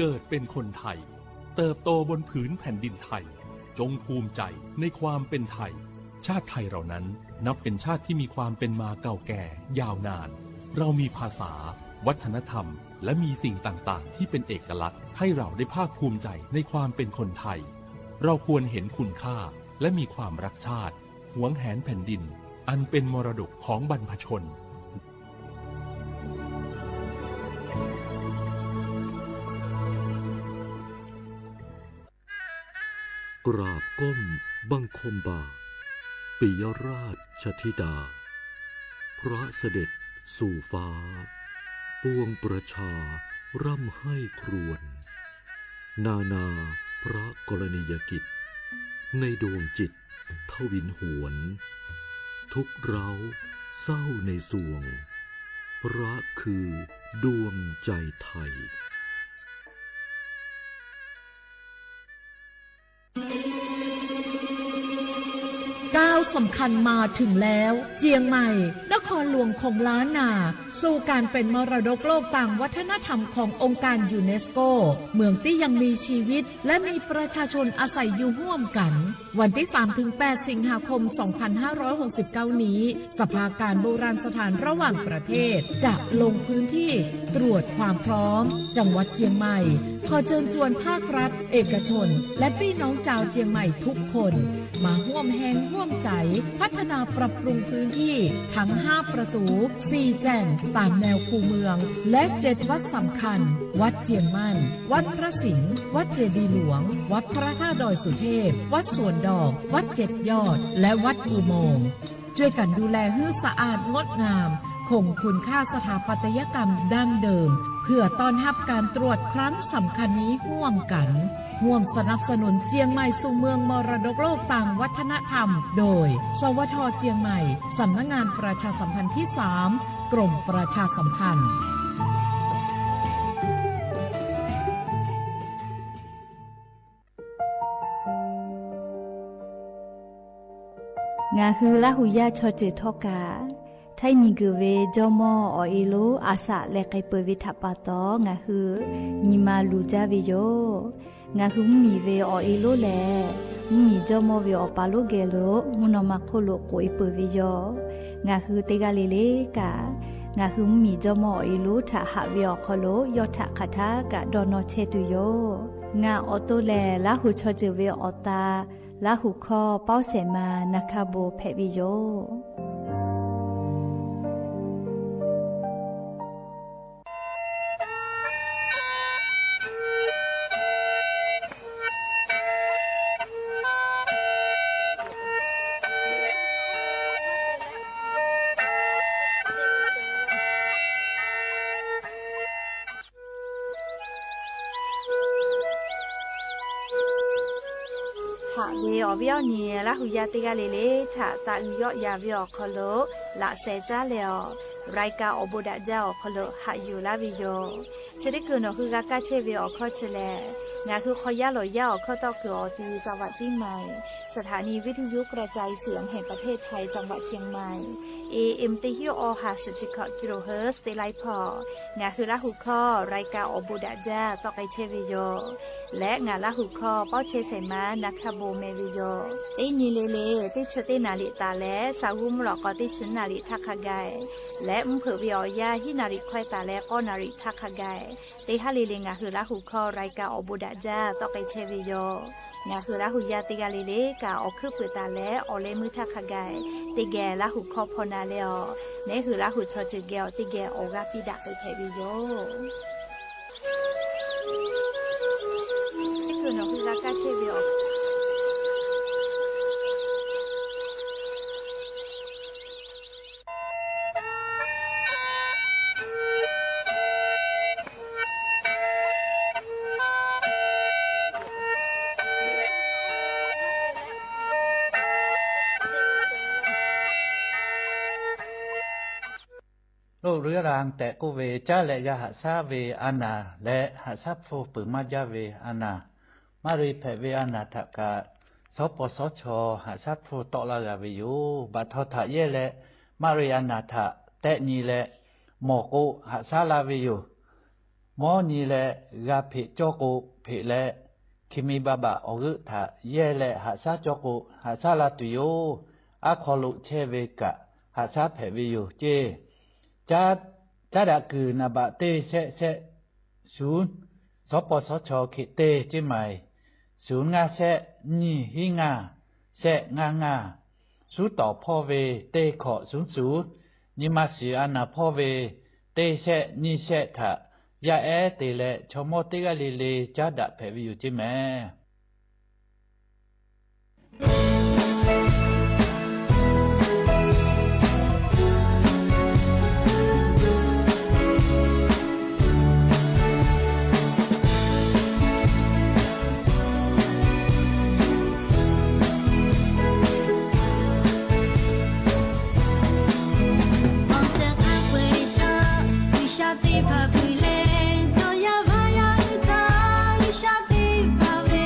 เกิดเป็นคนไทย เติบโตบนผืนแผ่นดินไทย จงภูมิใจในความเป็นไทย ชาติไทยเรานั้นนับเป็นชาติที่มีความเป็นมาเก่าแก่ยาวนาน เรามีภาษา วัฒนธรรม และมีสิ่งต่างๆ ที่เป็นเอกลักษณ์ ให้เราได้ภาคภูมิใจในความเป็นคนไทย เราควรเห็นคุณค่า และมีความรักชาติ หวงแหนแผ่นดิน อันเป็นมรดกของบรรพชน กราบก้มบังคมบาท ปิยราชธิดา พระเสด็จสู่ฟ้า ปวงประชาร่ำไห้ครวญ นานาพระกรณียกิจ ในดวงจิตทวินหวน ทุกข์ร้าวเศร้าในสวง พระคือดวงใจไทย ก้าวสำคัญมาถึงแล้ว เจียงใหม่ นครหลวงของล้านนา สู่การเป็นมรดกโลกตางวัฒนธรรมขององค์การยูเนสโก เมืองตี้ยังมีชีวิต และมีประชาชนอาศัยอยู่ร่วมกัน วันที่สามถึงแปดสิงหาคมสองพันห้าร้อยหกสิบเก้านี้ สภาการโบราณสถานระหว่างประเทศ จะลงพื้นที่ตรวจความพร้อม จังหวัดเจียงใหม่ ขอเชิญชวนภาครัฐ เอกชน และปี้น้องจาวเจียงใหม่ทุกคน มาฮ่วมแฮงฮ่วมใจ๋ พัฒนาปรับปรุงพื้นที่ทั้งห้าประตู สี่แจ่งตามแนวคูเมือง และเจ็ดวัดสำคัญ วัดเจียงมั่น วัดพระสิงห์ วัดเจดีย์หลวง วัดพระธาตุดอยสุเทพ วัดสวนดอก วัดเจ็ดยอด และวัดอุโมงค์ ช่วยกันดูแลหื้อสะอาดงดงาม คงคุณค่าสถาปัตยกรรมดั้งเดิม เพื่อต้อนรับการตรวจครั้งสำคัญนี้ฮ่วมกั๋น ฮ่วมสนับสนุนเจียงใหม่สู่เมืองมรดกโลกตางวัฒนธรรม โดย สวท เจียงใหม่ สำนักงานประชาสัมพันธ์ที่สาม กรมประชาสัมพันธ์ Ngaˬ hui Laˇ huˍ yaˇ chaw ceuˬ htawˇ kaꞈ, htaiˇ miˬ guiˬ ve jawˇ mawˇ awˬ e lonˉ a shaꞈ leh k'ai peuˬ ve htaꞈ pa taw, ngaˬ hui nyi ma luˬ jaˇ ve yoˬ. Ngaˬ hui mvuhˇ miˬ ve awˬ e lonˉ lehˬ, mvuhˇ miˬ jawˇ mawˇ ve awˬ pa lonˉ geh lo mvuhˇ naw ma hk'oˆ lo k'oꞈ e peuˬ ve yoˬ. Ngaˬ hui teˇ g'aˇ le le kaꞈ, ngaˬ hui mvuhˇ miˬ jawˇ mawˇ awˬ e lonˉ htaꞈ haꞈ ve awˬ hk'aw lo yawˇ htaꞈ hk'aˬ htaˇ kaꞈ dawˇ nawˇ chehˇ tuˬ yoˬ. Ngaˬ awˬ to lehˬ, Laˇ huˍ chaw ceuˬ ve awˬ ta, Laˇ huˍ hkawˇ Pawˇ Sehˍ ma Naˍ hkaˇ bon hpehꞈ ve yoˬ. Haꞈ ve awˬ viˉ awˬ nyi Laˇ huˍ yaˇ teˇ g'aˇ le le htaꞈ taꞈ uiˍ yawˆ yan ve awˬ hk'aw lo laꞈ sheh caˉ leh awˬ, รายการ awˬ bon daꞈ jaˇ awˬ hk'aw lo haꞈ yuˬ laˇ ve yoˬ. Chi teˇ hkui nawˬ hui g'a kaˇ chehˇ ve awˬ hkawˇ chi lehˬ, ngaˬ hui hk'aw yaˇ lawˬ yaˇ awˬ hkawˇ tawˆ kuiˬ awˬ tu จังหวัดเชียงใหม่ สถานีวิทยุกระจายเสียงแห่งประเทศไทย จังหวัดเชียงใหม่ A M teˇ hiˉ awˇ ha suhˍ chi hkawꞈ กิโลเฮิรตซ์ teˇ laiˉ hpawˇ, ngaˬ hui Laˇ huˍ hkawˇ รายการ awˬ bon daꞈ jaˇ tawˆ k'ai chehˇ ve yoˬ. Leh ngaˬ Laˇ huˍ hkawˇ Pawˇ chehˇ Sehˍ ma Naˍ hkaˇ bon meh ve yoˬ. Teˇ nyi le le teˇ chi teˇ naˍ riˍ taˍ leh, saˍ g'uˇ mvuhˇ lawꞈ k'aw teˇ chi naˍ riˍ htaˇ hk'a gaˬ, leh mvuhˇ hpeuꞈ ve awˬ yanˇ hiˉ naˍ riˍ hkawehˇ taˍ leh k'awˇ naˍ riˍ htaˇ hk'a gaˬ, teˇ haˉ le le ngaˬ hui Laˇ huˍ hkawˇ รายการ awˬ bon daꞈ jaˇ tawˆ k'ai chehˇ ve yoˬ. Ngaˬ hui Laˇ huˍ yaˇ teˇ g'aˇ le le kaꞈ, awˬ hkuiˉ puiˍ taˍ leh awˬ leh meuˇ htaˇ hk'a gaˬ, teˇ geh Laˇ huˍ hkawˇ hpaw na leh awˬ, ngaˬ hui Laˇ huˍ chaw ceuˬ geh awˬ teˇ geh awˬ g'aˇ piˇ daꞈ k'ai hpehꞈ ve yoˬ. Teˇ hkui nawˬ hui g'a kaˇ chehˇ ve awˬ Loˇ ru yaˇ la tehꞈ k'oˆ ve, caˉ leh yaˇ haꞈ shaˉ ve a naˍ leh haꞈ shaˉ hpu peuˬ maˇ jaˇ ve a naˍ, maˇ ri hpehꞈ ve a naˍ htaꞈ kaꞈ, shawˉ paw shawˉ chaw haꞈ shaˉ hpu tawˆ la g'a ve yoˬ. Baꞈ htaw htaꞈ yehˇ leh maˇ ri a naˍ htaꞈ tehˆ nyi leh, mawˬ k'o haꞈ shaˉ la ve yoˬ. mawˉ nyi leh g'a hpeꞈ cawˇ k'o hpeꞈ leh, hkiˬ mi ba baꞈ awˬ g'euˆ htaꞈ yehˇ leh haꞈ shaˉ cawˇ k'o haꞈ shaˉ la tuˬ yoˬ. Aˉ hk'aw lo chehˇ ve kaꞈ haꞈ shaˉ hpehꞈ ve yoˬ ceˇ. Caˉ daꞈ kuiˬ naˍ baꞈ teˇ shehˆ shehˆ, shuˍ, shawˉ paw shawˉ chaw hk'e teˇ ceˇ maˬ, shuˍ ngaˇ shehˆ nyiˇ hiˉ ngaˇ shehˆ ngaˇ ngaˇ, suˉ tawˍ hpawˇ ve teˇ hkawꞈ shuˍ shuˍ, nyi ma shiˍ a naˍ hpawˇ ve teˇ shehˆ nyiˇ shehˆ htaꞈ yaˇ ehˉ te leh chaw mawˇ teˇ g'aˇ le le caˉ daꞈ hpehꞈ ve yoˬ ceˇ mehˍ. Awˬ tehˬ k'aˇ peu-eˬ htaˇ, G'uiˬsha teˇ hpaˍ hpeuꞈ leh, chaw yaˇ vaˇ yaˇ hui htaˇ G'uiˬsha teˇ hpaˍ ve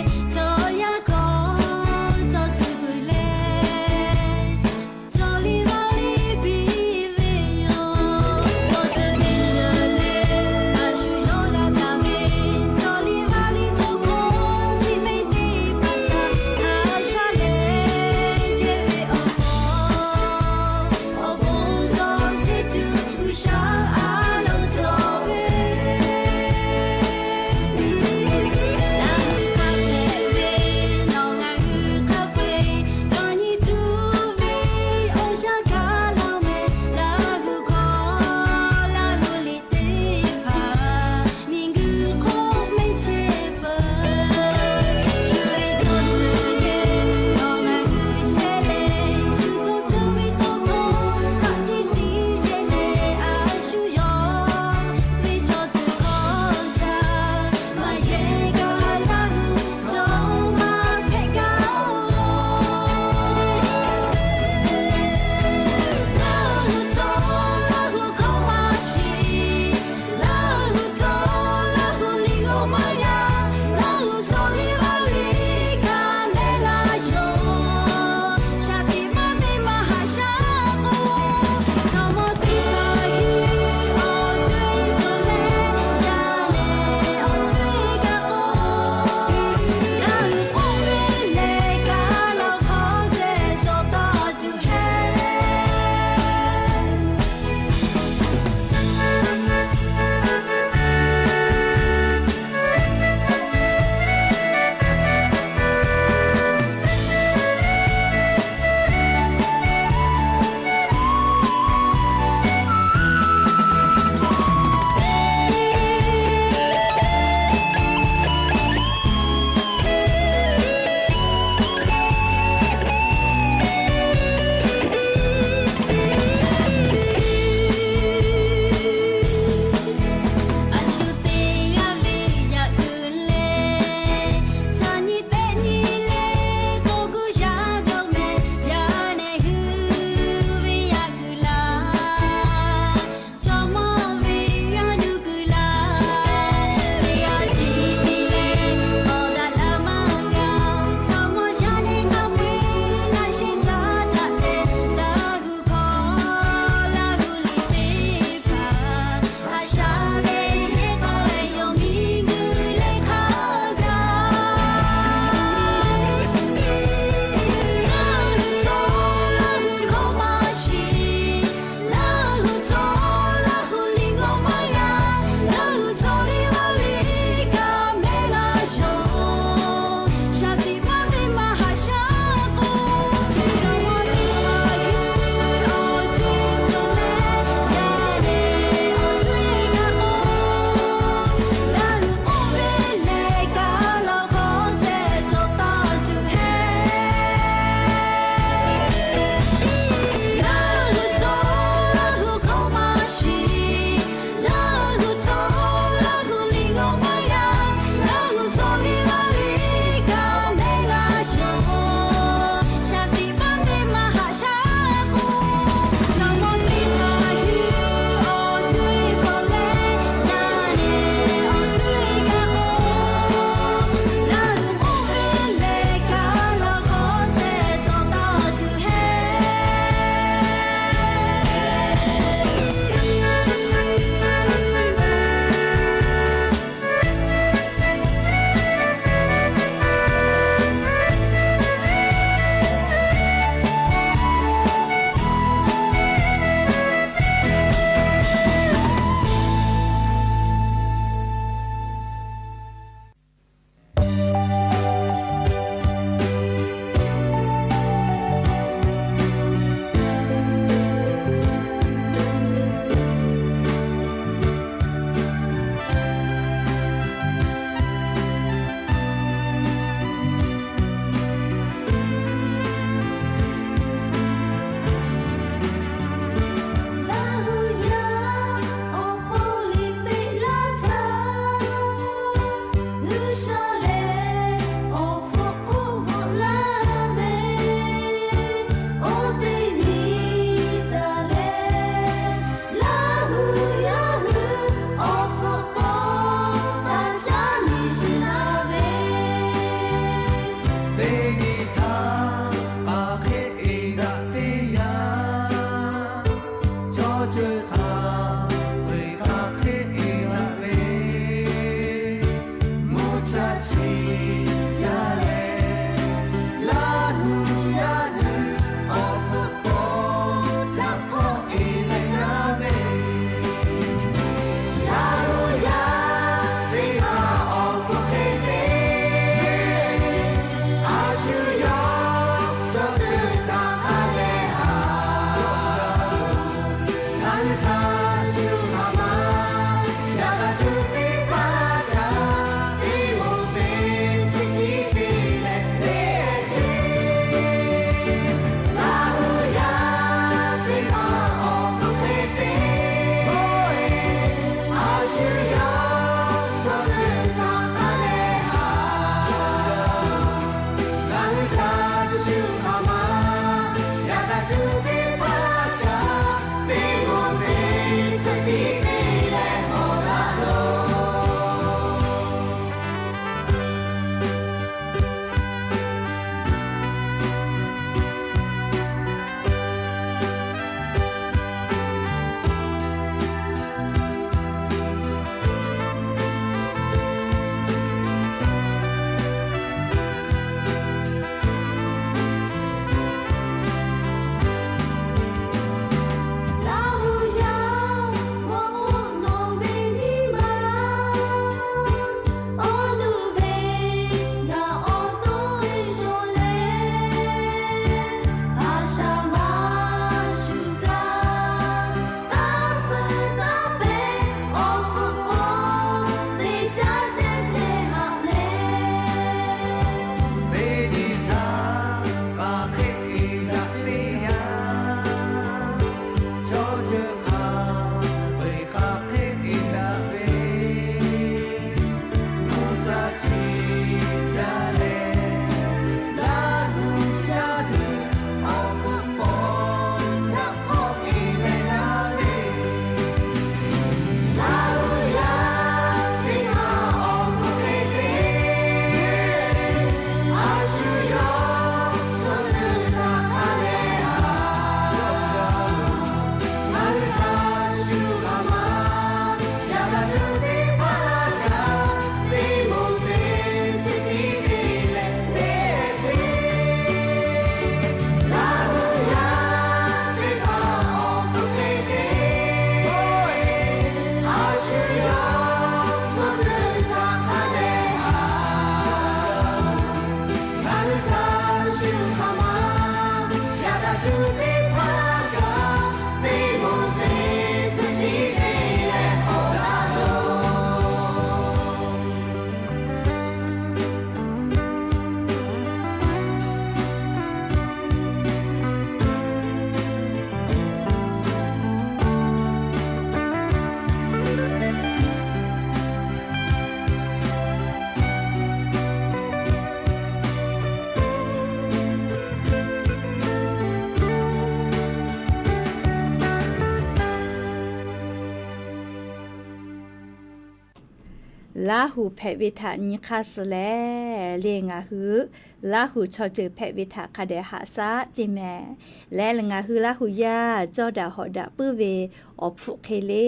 Laˇ huˍ hpehꞈ ve htaꞈ nyi hk'aˇ suh leh, le ngaˬ hui Laˇ huˍ chaw ceuˬ hpehꞈ ve htaꞈ hk'a dehꞈ haꞈ shaˉ ceˇ mehˍ. Leh ngaˬ hui Laˇ huˍ yaˇ cawˇ daꞈ hawꞈ daꞈ puiˉ ve awˬ hpfuhˆ hk'e le,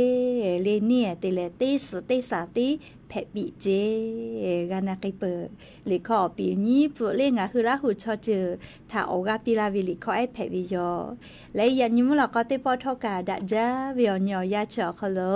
le neˇ te leh teˇ suhˍ teˇ shaˍ tiˉ hpehꞈ piˇ ceˇ. G'a na k'ai peuˬ. Liꞈ hkawˇ awˬ piˍ nyiˇ pfuhˆ le ngaˬ hui Laˇ huˍ chaw ceuˬ htaꞈ awˬ g'aˇ piˇ laˇ ve liꞈ hkawˇ ehˉ hpehꞈ ve yoˬ. Leh yaꞈ nyi mvuhˇ lawꞈ k'aw teˇ pawˆ htawˇ kaꞈ daꞈ jaˇ ve awˬ nyi awˬ yanˇ chi awˬ hk'aw lo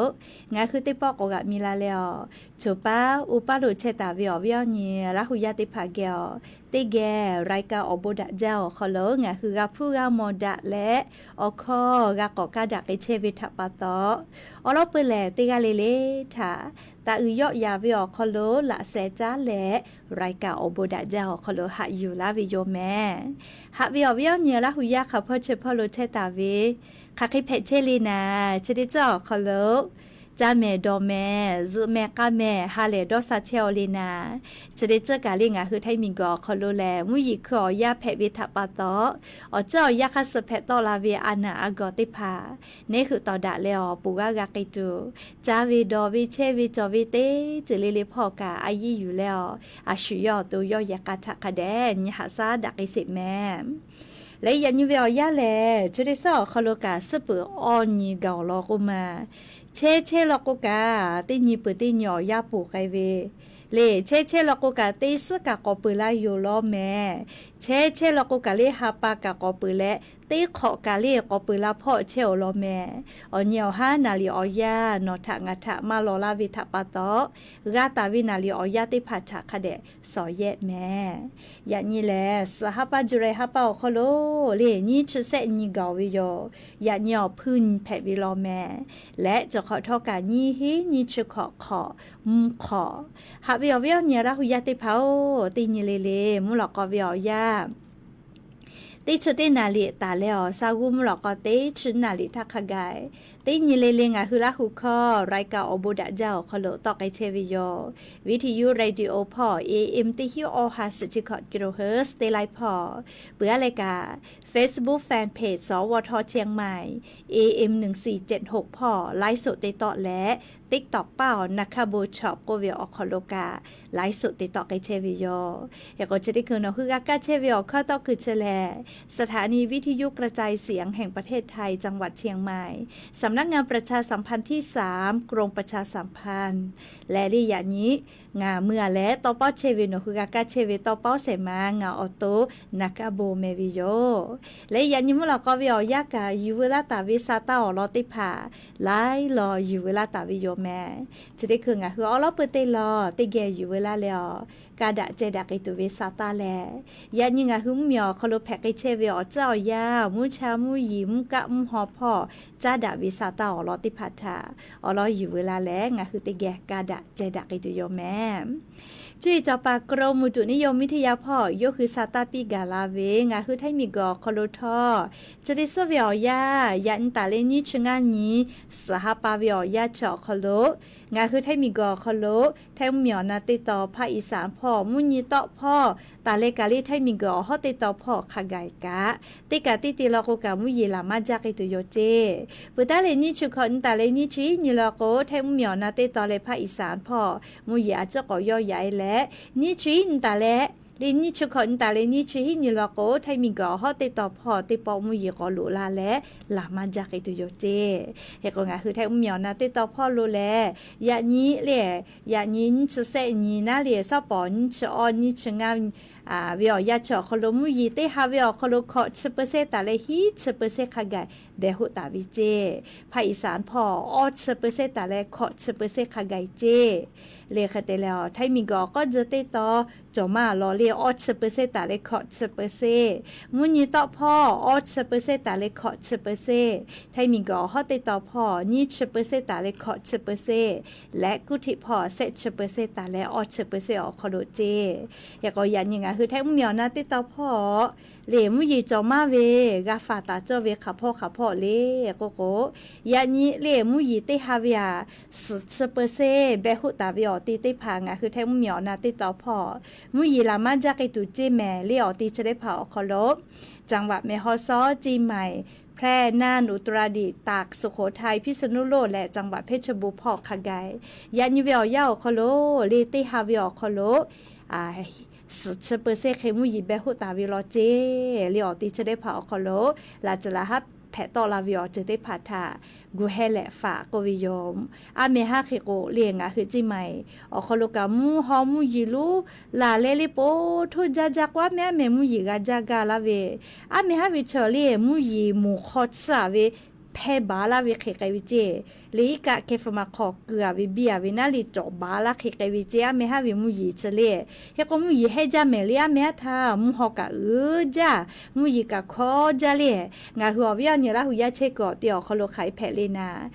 ngaˬ hui teˇ pawˆ k'awꞈ g'aꞈ mi la leh awˬ, choˬ paˉ uˉ paˉ lo chehˇ taˍ ve awˬ viˉ awˬ nyi Laˇ huˍ yaˇ teˇ hpaˍ geh awˬ, teˇ geh รายการ awˬ bon daꞈ jaˇ awˬ hk'aw lo ngaˬ hui g'a hpuˇ g'a mawˬ daꞈ leh, awˬ hkawˇ g'a k'awꞈ kaˇ daꞈ k'ai chehˇ ve htaꞈ pa taw, awˬ lawn peuˬ lehˬ teˇ g'aˇ le le htaꞈ taꞈ uiˍ yawˆ yaˍ ve awˬ hk'aw lo laꞈ sheh caˉ leh, รายการ awˬ bon daꞈ jaˇ awˬ hk'aw lo haꞈ yuˬ laˇ ve yoˬ mehˍ. Haꞈ ve awˬ viˉ awˬ nyi Laˇ huˍ yaˇ hk'aˬ hpawˇ chi hpawˇ lo chehˇ taˍ ve, hk'aˬ hk'e hpehꞈ chehˇ le naˍ, chi teˇ ceuˬ awˬ hk'aw lo caˇ mehˍ dawˬ mehˍ zuhꞈ mehˍ k'aˇ mehˍ ha lehˬ dawˇ sha chehˇ aw le naˍ, chi teˇ ceuˬ kaꞈ le ngaˬ hui Htaiˇ miˬguiˬ awˬ hk'aw lo lehˬ mvuhˇ yeˬ hkui awˬ yanˇ hpehꞈ ve htaꞈ pa taw, awˬ ceuˬ awˬ yanˇ hk'aˇ suh hpehꞈ tawˆ la ve a naˬ a gawˬ teˇ hpaˍ neˇ heuꞈ tawˍ daꞈ leh awˬ ponˬ g'aˇ g'a k'ai tuˬ, caˇ ve dawˬ ve chehˇ ve cawˬ ve teˇ ceuˬ le le hpawˇ kaꞈ a yiˇ yuˬ leh awˬ, a shu yawˇ awˬ to yawˇ yehˬ k'a htaꞈ hk'a dehꞈ nyi haꞈ shaˉ daꞈ k'ai sheˍ mehˍ. Leh yaꞈ nyi ve awˬ yanˇ lehˬ, chi teˇ suhˉ awˬ hk'aw lo kaꞈ suhˉ peuˬ awˬ nyi gaˬ awˬ lawn k'oˆ ma, chehˇ chehˇ law k'o kaꞈ teˇ nyi peuˬ teˇ nyi awˬ yanˇ ponˬ k'ai ve le. Chehˇ chehˇ law k'o kaꞈ teˇ suhˉ kaꞈ k'awꞈ peuˬ la yoˬ law mehˍ. Chehˇ chehˇ law k'o kaꞈ le ha pa kaꞈ k'awꞈ peuˬ leh, teˇ hk'awꞈ kaꞈ le k'awꞈ peuˬ la hpawˇ chehˇ awˬ lawn mehˍ. Awˬ nyi awˬ haˉ naˍ riˍ awˬ yanˇ nawˬ htaꞈ ngaˬ htaꞈ maˇ lawˬ laˇ ve htaꞈ pa taw, g'a taˍ ve naˍ riˍ awˬ yanˇ teˇ hpaˍ htaꞈ hk'a dehꞈ shawˍ yehˆ mehˍ. Yaꞈ nyi lehˬ, suhˍ ha pa July ha pa awˬ hk'aw lo le nyiˇ chi shehˆ nyi gaˬ ve yoˬ. Yaꞈ nyi awˬ hpuiˇ nyi hpehꞈ ve law mehˍ. Leh cawˬ hk'awꞈ htawˇ kaꞈ nyiˇ hinˉ nyiˇ chi hkawꞈ hk'awꞈ mvuhˇ hk'awꞈ, haꞈ ve awˬ viˉ awˬ nyi Laˇ huˍ yaˇ teˇ hpaˍ-oˬ, teˇ nyi le le mvuhˇ lawꞈ k'aw ve awˬ yanˇ teˇ chi teˇ naˍ riˍ taˍ leh awˬ, sha g'uˇ mvuhˇ lawꞈ k'aw teˇ chi naˍ riˍ htaˇ hk'a gaˬ, teˇ nyi le le ngaˬ hui Laˇ huˍ hkawˇ รายการ awˬ bon daꞈ jaˇ awˬ hk'aw lo tawˆ k'ai chehˇ ve yoˬ. Viˇ hti yuˇ radio hpawˇ A M teˇ hinˉ awˬ ha suhˍ chi hkawꞈ kilohertz teˇ laiˉ hpawˇ, peuˬ a leh kaꞈ Facebook fan page สวท เชียงใหม่ A M หนึ่งสี่เจ็ดหก hpawˇ ไลฟ์สด te tawˆ leh, TikTok paˇ awˬ naˍ hkaˇ bon chawꞈ k'oˆ ve awˬ hk'aw lo kaꞈ ไลฟ์สด te tawˆ k'ai chehˇ ve yoˬ. Hk'e k'o chi teˇ hkui nawˬ hui g'a kaˇ chehˇ ve awˬ hkawˇ tawˇ hkui chi lehˬ, สถานีวิทยุกระจายเสียงแห่งประเทศไทย จังหวัดเชียงใหม่ สำนักงานประชาสัมพันธ์ที่สาม กรมประชาสัมพันธ์ leh le yaꞈ nyi ngaˬ mui a leh tawˇ pawˆ chehˇ ve nawˬ hui g'a kaˇ chehˇ ve tawˇ pawˆ shehˍ ma ngaˬ awˬ to naˍ hkaˇ bon meh ve yoˬ. Leh yaꞈ nyi mvuhˇ lawꞈ k'aw ve awˬ yanˇ kaꞈ yuˬ veu laˇ taˍ ve sa taˇ awˬ lawn teˇ hpaˍ laiˉ law yuˬ veu laˇ taˍ ve yoˬ mehˍ. Chi teˇ hkui ngaˬ hui awˉ lawˉ peuˬ teˇ law teˇ geh yuˬ veu laˇ leh awˬ, kaˇ daꞈ ceh daꞈ k'ai tuˬ ve sa taˇ lehˬ, yaꞈ nyi ngaˬ hui mvuhˇ miˬ awˬ hk'aw lo hpehꞈ k'ai chehˇ ve awˬ tcuhˉ awˬ yanˇ mvuhˇ cha mvuhˇ yeˬ mvuhˇ kaˆ mvuhˇ haw hpawˇ caˉ daꞈ ve sa taˇ awˬ lawn teˇ hpaˍ htaꞈ awˉ lawˉ yuˬ veu laˇ leh ngaˬ hui teˇ geh kaˇ daꞈ ceh daꞈ k'ai tuˬ yoˬ mehˍ. Cuˇ yiˍ cawˬ paˍ กรมอุตุนิยมวิทยา hpawˇ yawˇ hui sa taˇ piˇ gaˬ la ve ngaˬ hui Htaiˇ miˬguiˬ awˬ hk'aw lo htawˇ, chi teˇ suhˉ ve awˬ yanˇ yaꞈ nyi taˍ leh nyiˇ chi ngaˇ nyi suhˍ ha pa ve awˬ yanˇ chi awˬ hk'aw lo ngaˬ hui Htaiˇ miˬguiˬ awˬ hk'aw lo Htaiˇ mvuhˇ miˬ awˬ na teˇ taw ภาคอีสาน hpawˇ mvuhˇ nyi tawˆ hpawˇ taˍ leh kaꞈ le Htaiˇ miˬguiˬ awˬ hawˉ teˇ taw hpawˇ hk'a gaˬ kaꞈ, teˇ kaꞈ teˇ te law k'o kaꞈ mvuhˇ yeˬ laˬ maˇ jaˇ k'ai tuˬ yoˬ ceˇ. Peuˬ taˉ leh nyiˇ chi hkawꞈ nyi taˍ leh nyiˇ chi hiˉ nyi law k'o Htaiˇ mvuhˇ miˬ awˬ na teˇ taw leh ภาคอีสาน hpawˇ mvuhˇ yeˬ a ciˉ k'awꞈ yawˇ yaꞈ e leh, nyiˇ chi hiˉ nyi taˍ leh le nyiˇ chi hkawꞈ nyi taˍ leh nyiˇ chi hiˉ nyi law k'o Htaiˇ miˬguiˬ awˬ hawˉ teˇ taw hpawˇ teˇ pawˆ mvuhˇ yeˬ k'awꞈ loꞈ la leh laˬ maˇ jaˇ k'ai tuˬ yoˬ ceˇ. Hk'e k'o ngaˬ hui Htaiˇ mvuhˇ miˬ awˬ na teˇ taw hpawˇ lo lehˬ, yaꞈ nyi le yaꞈ nyi nyiˇ chi shehˆ nyi naˉ le shawˉ pawˍ nyiˇ chi awˇ nyiˇ chi ngaˇ ve awˬ yanˇ chi awˬ hk'aw lo mvuhˇ yeˬ teˇ ha ve awˬ hk'aw lo hkawꞈ chi เปอร์เซ็นต์ taˍ leh hiˉ chi เปอร์เซ็นต์ hk'a gaˬ deh hoˆ taˍ ve ceˇ. ภาคอีสาน hpawˇ awˇ chi เปอร์เซ็นต์ taˍ leh hkawꞈ chi เปอร์เซ็นต์ hk'a gaˬ ceˇ. Le hk'e te leh awˬ Htaiˇ miˬguiˬ awˬ k'awˇ jeu teˇ taw cawˬ maˇ lawˬ le awˇ chi เปอร์เซ็นต์ taˍ leh hkawꞈ chi เปอร์เซ็นต์, mvuhˇ nyi tawˆ hpawˇ awˇ chi เปอร์เซ็นต์ taˍ leh hkawꞈ chi เปอร์เซ็นต์, Htaiˇ miˬguiˬ awˬ hawˉ teˇ taw hpawˇ nyiˇ chi เปอร์เซ็นต์ taˍ leh hkawꞈ chi เปอร์เซ็นต์, leh kuˇ htiꞈ hpawˇ shehˆ chi เปอร์เซ็นต์ taˍ leh awˇ chi เปอร์เซ็นต์ awˬ hk'aw lo ceˇ. Hk'e k'o yaꞈ nyi ngaˬ hui Htaiˇ mvuhˇ miˬ awˬ na teˇ taw hpawˇ le mvuhˇ yeˬ cawˬ maˇ ve g'a faˍ taˍ cawˇ ve hk'aˬ hpawˇ hk'aˬ hpawˇ le k'oˆ k'o, yaꞈ nyi le mvuhˇ yeˬ teˇ ha ve aꞈ suhˍ chi เปอร์เซ็นต์ deh hoˆ taˍ ve awˬ te teˇ hpaˍ ngaˬ hui Htaiˇ mvuhˇ miˬ awˬ na teˇ taw hpawˇ mvuhˇ yeˬ laˬ maˇ jaˇ k'ai tuˬ ceˇ mehˍ le awˬ te chi teˇ hpaˍ awˬ hk'aw lo จังหวัดแม่ฮ่องสอน เชียงใหม่ แพร่ แพร่ น่าน อุตรดิตถ์ ตาก สุโขทัย พิษณุโลก leh จังหวัดเพชรบูรณ์ hpawˇ hk'a gaˬ, yaꞈ nyi ve awˬ yanˇ awˬ hk'aw lo le teˇ ha ve awˬ hk'aw lo suhˍ chi เปอร์เซ็นต์ hk'e mvuhˇ yeˬ beh hoˆ taˍ ve law ceˇ le. Awˬ te chi teˇ hpaˍ awˬ hk'aw lo laꞈ tcuhˍ laꞈ haˉ hpehꞈ tawˆ la ve awˬ ceuˬ teˇ hpaˍ htaꞈ gu heh leh faꞈ k'oˆ ve yoˬ. Aˉ meh haˉ hk'e k'o le ngaˬ hui ceˇ ma-e awˬ hk'aw lo kaꞈ mvuhˇ haw mvuhˇ yeˬ luˉ laˬ leh le po htoˇ jaˇ jaˇ k'o, aˉ meh aˉ meh mvuhˇ yeˬ g'a jaˇ gaˇ laˇ ve, aˉ meh haˉ ve chaw le mvuhˇ yeˬ moˍ hk'aw tsuhˇ-a ve hpehˇ baˬ laˇ ve hk'e k'ai ve ceˇ le. Iˉ kaˆ kehˬ hpu ma hk'aw keu-a ve biˇ-a ve naˉ le cawˬ baˬ laˇ hk'e k'ai ve ceˇ. Aˉ meh haˉ ve mvuhˇ yeˬ chi le, hk'e k'o mvuhˇ yeˬ hehnˇ jaˇ mehˍ le. Aˉ meh haˉ htaˇ mvuhˇ haw kaꞈ uiˍ jaˇ, mvuhˇ yeˬ kaꞈ hkawˇ jaˇ le. Ngaˬ hui awˬ viˉ awˬ nyi Laˇ hu yaˇ chehˇ kuiˬ awˬ te awˬ hk'aw lo hk'aˬ hk'e hpehꞈ le naˍ,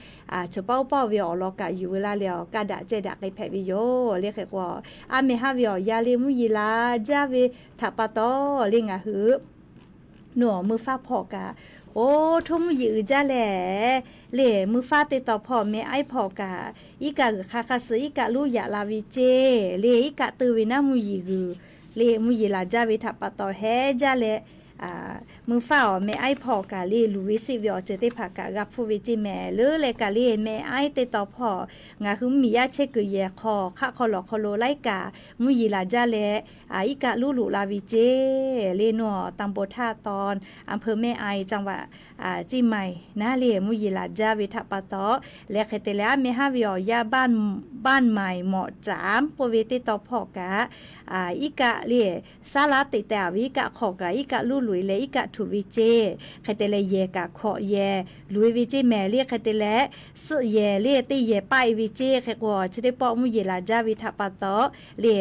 chaw paˆ uˉ paˆ ve awˬ lawn kaꞈ yuˬ ve laˇ leh awˬ kaˇ daꞈ cehˇ daꞈ k'ai hpehꞈ ve yoˬ le. Hk'e k'o aˉ meh haˉ ve awˬ yanˇ le mvuhˇ yeˬ laˬ jaˇ ve htaꞈ pa taw le ngaˬ hui nuˇ awˬ meuˇ faˉ hpawˇ kaꞈ oˇ htoˇ mvuhˇ yeˬ uiˍ jaˇ leh le, meuˇ faˉ teˇ taw hpawˇ meh aiˉ hpawˇ kaꞈ iˉ kaˆ g'uiˬ hk'a hk'a suh iˉ kaˆ luˉ yaꞈ la ve ceˇ le. Iˉ kaˆ teu ve naˉ mvuhˇ yeˬ g'uiˬ le mvuhˇ yeˬ laˬ jaˇ ve htaꞈ pa taw hehˉ jaˇ leh, meuˇ faˉ awˬ meh aiˉ hpawˇ kaꞈ le luˬ ve seˆ ve awˬ ceuˬ teˇ hpaˍ kaꞈ g'a hpfuhˇ ve ceˇ mehˍ. Leuˉ leh kaꞈ le meh aiˉ teˇ taw hpawˇ ngaˬ hui mvuhˇ miˬ yaˇ chehˇ kuiˬ yehˬ hk'aw hk'aˆ hk'aw lawˬ hk'aw lo laiˉ kaꞈ mvuhˇ yeˬ laˬ jaˇ leh iˉ kaˆ luˉ loꞈ la ve ceˇ le. Nuˇ awˬ ตำบลท่าตอน อำเภอแม่อาย จังหวัดเชียงใหม่ naˉ le mvuhˇ yeˬ laˬ jaˇ ve htaꞈ pa taw leh hk'e te leh aˉ meh haˉ ve awˬ yanˇ บ้านใหม่ เหมาะสาม k'oˆ ve teˇ taw hpawˇ kaꞈ iˉ kaˆ le saˉ laˉ teꞈ teh-a ve iˉ kaˆ hk'aw kaꞈ iˉ kaˆ luˉ loꞈ-e leh iˉ kaˆ htuꞈ ve ceˇ. Hk'e te leh yehˬ kaꞈ hkawꞈ yehˬ loꞈ-e ve ceˇ mehˍ le. Hk'e te leh suhˆ yehˬ le teˇ yehˬ paˆ-e ve ceˇ. Hk'e k'o chi teˇ pawˆ mvuhˇ yeˬ laˬ jaˇ ve htaꞈ pa taw le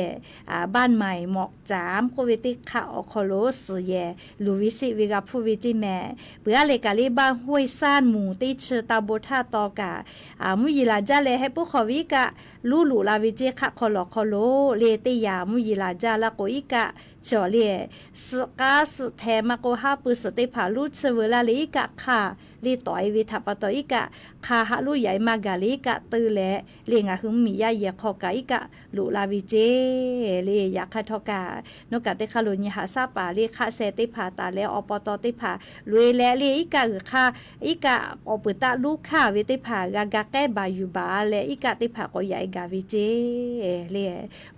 บ้านใหม่ เหมาะสาม k'oˆ ve teˇ hk'aˆ awˬ hk'aw lo suhˆ yehˬ luˬ ve seˆ ve g'a hpfuhˇ ve ceˇ mehˍ. Peuˬ aˉ leh kaꞈ le บ้านห้วยซ่าน หมู่ teˇ chi ตำบลท่าตอ kaꞈ mvuhˇ yeˬ laˬ jaˇ leh heh puiˉ hk'aw ve iˉ kaˆ luˉ loꞈ la ve ceˇ. Hk'aˆ hk'aw lawˬ hk'aw lo le teˇ yaꞈ mvuhˇ yeˬ laˬ jaˇ laˇ k'o iˉ kaˆ chi awˬ le suhˆ k'aˉ suhˆ hteh maˇ k'oˆ haˉ pui suhˍ teˇ hpaˍ luˉ tsuhˇ veu laˇ leh iˉ kaˆ hk'a le tawˍ-e ve htaꞈ pa taw iˉ kaˆ hk'a haꞈ luˉ yaꞈ-e maˇ gaˬ leh iˉ kaˆ teu leh le ngaˬ hui mvuhˇ miˬ yaˇ yehˬ hk'aw kaꞈ iˉ kaˆ loꞈ la ve ceˇ le. Yaꞈ hk'aˇ htawˇ kaꞈ nuˇ kaꞈ teˇ hk'aˇ lo nyi haꞈ shaˉ paˍ le hk'aˆ sheh teˇ hpaˍ taˍ leh awˬ pa taw teˇ hpaˍ loꞈ-e leh le iˉ kaˆ g'uiˬ hk'aˇ iˉ kaˆ awˬ peuˬ taˆ luˉ hkanˇ ve teˇ hpaˍ g'a ga k'ehˉ baˬ yuˬ baˬ leh iˉ kaˆ teˇ hpaˍ k'awꞈ yaꞈ-e gaˬ ve ceˇ le.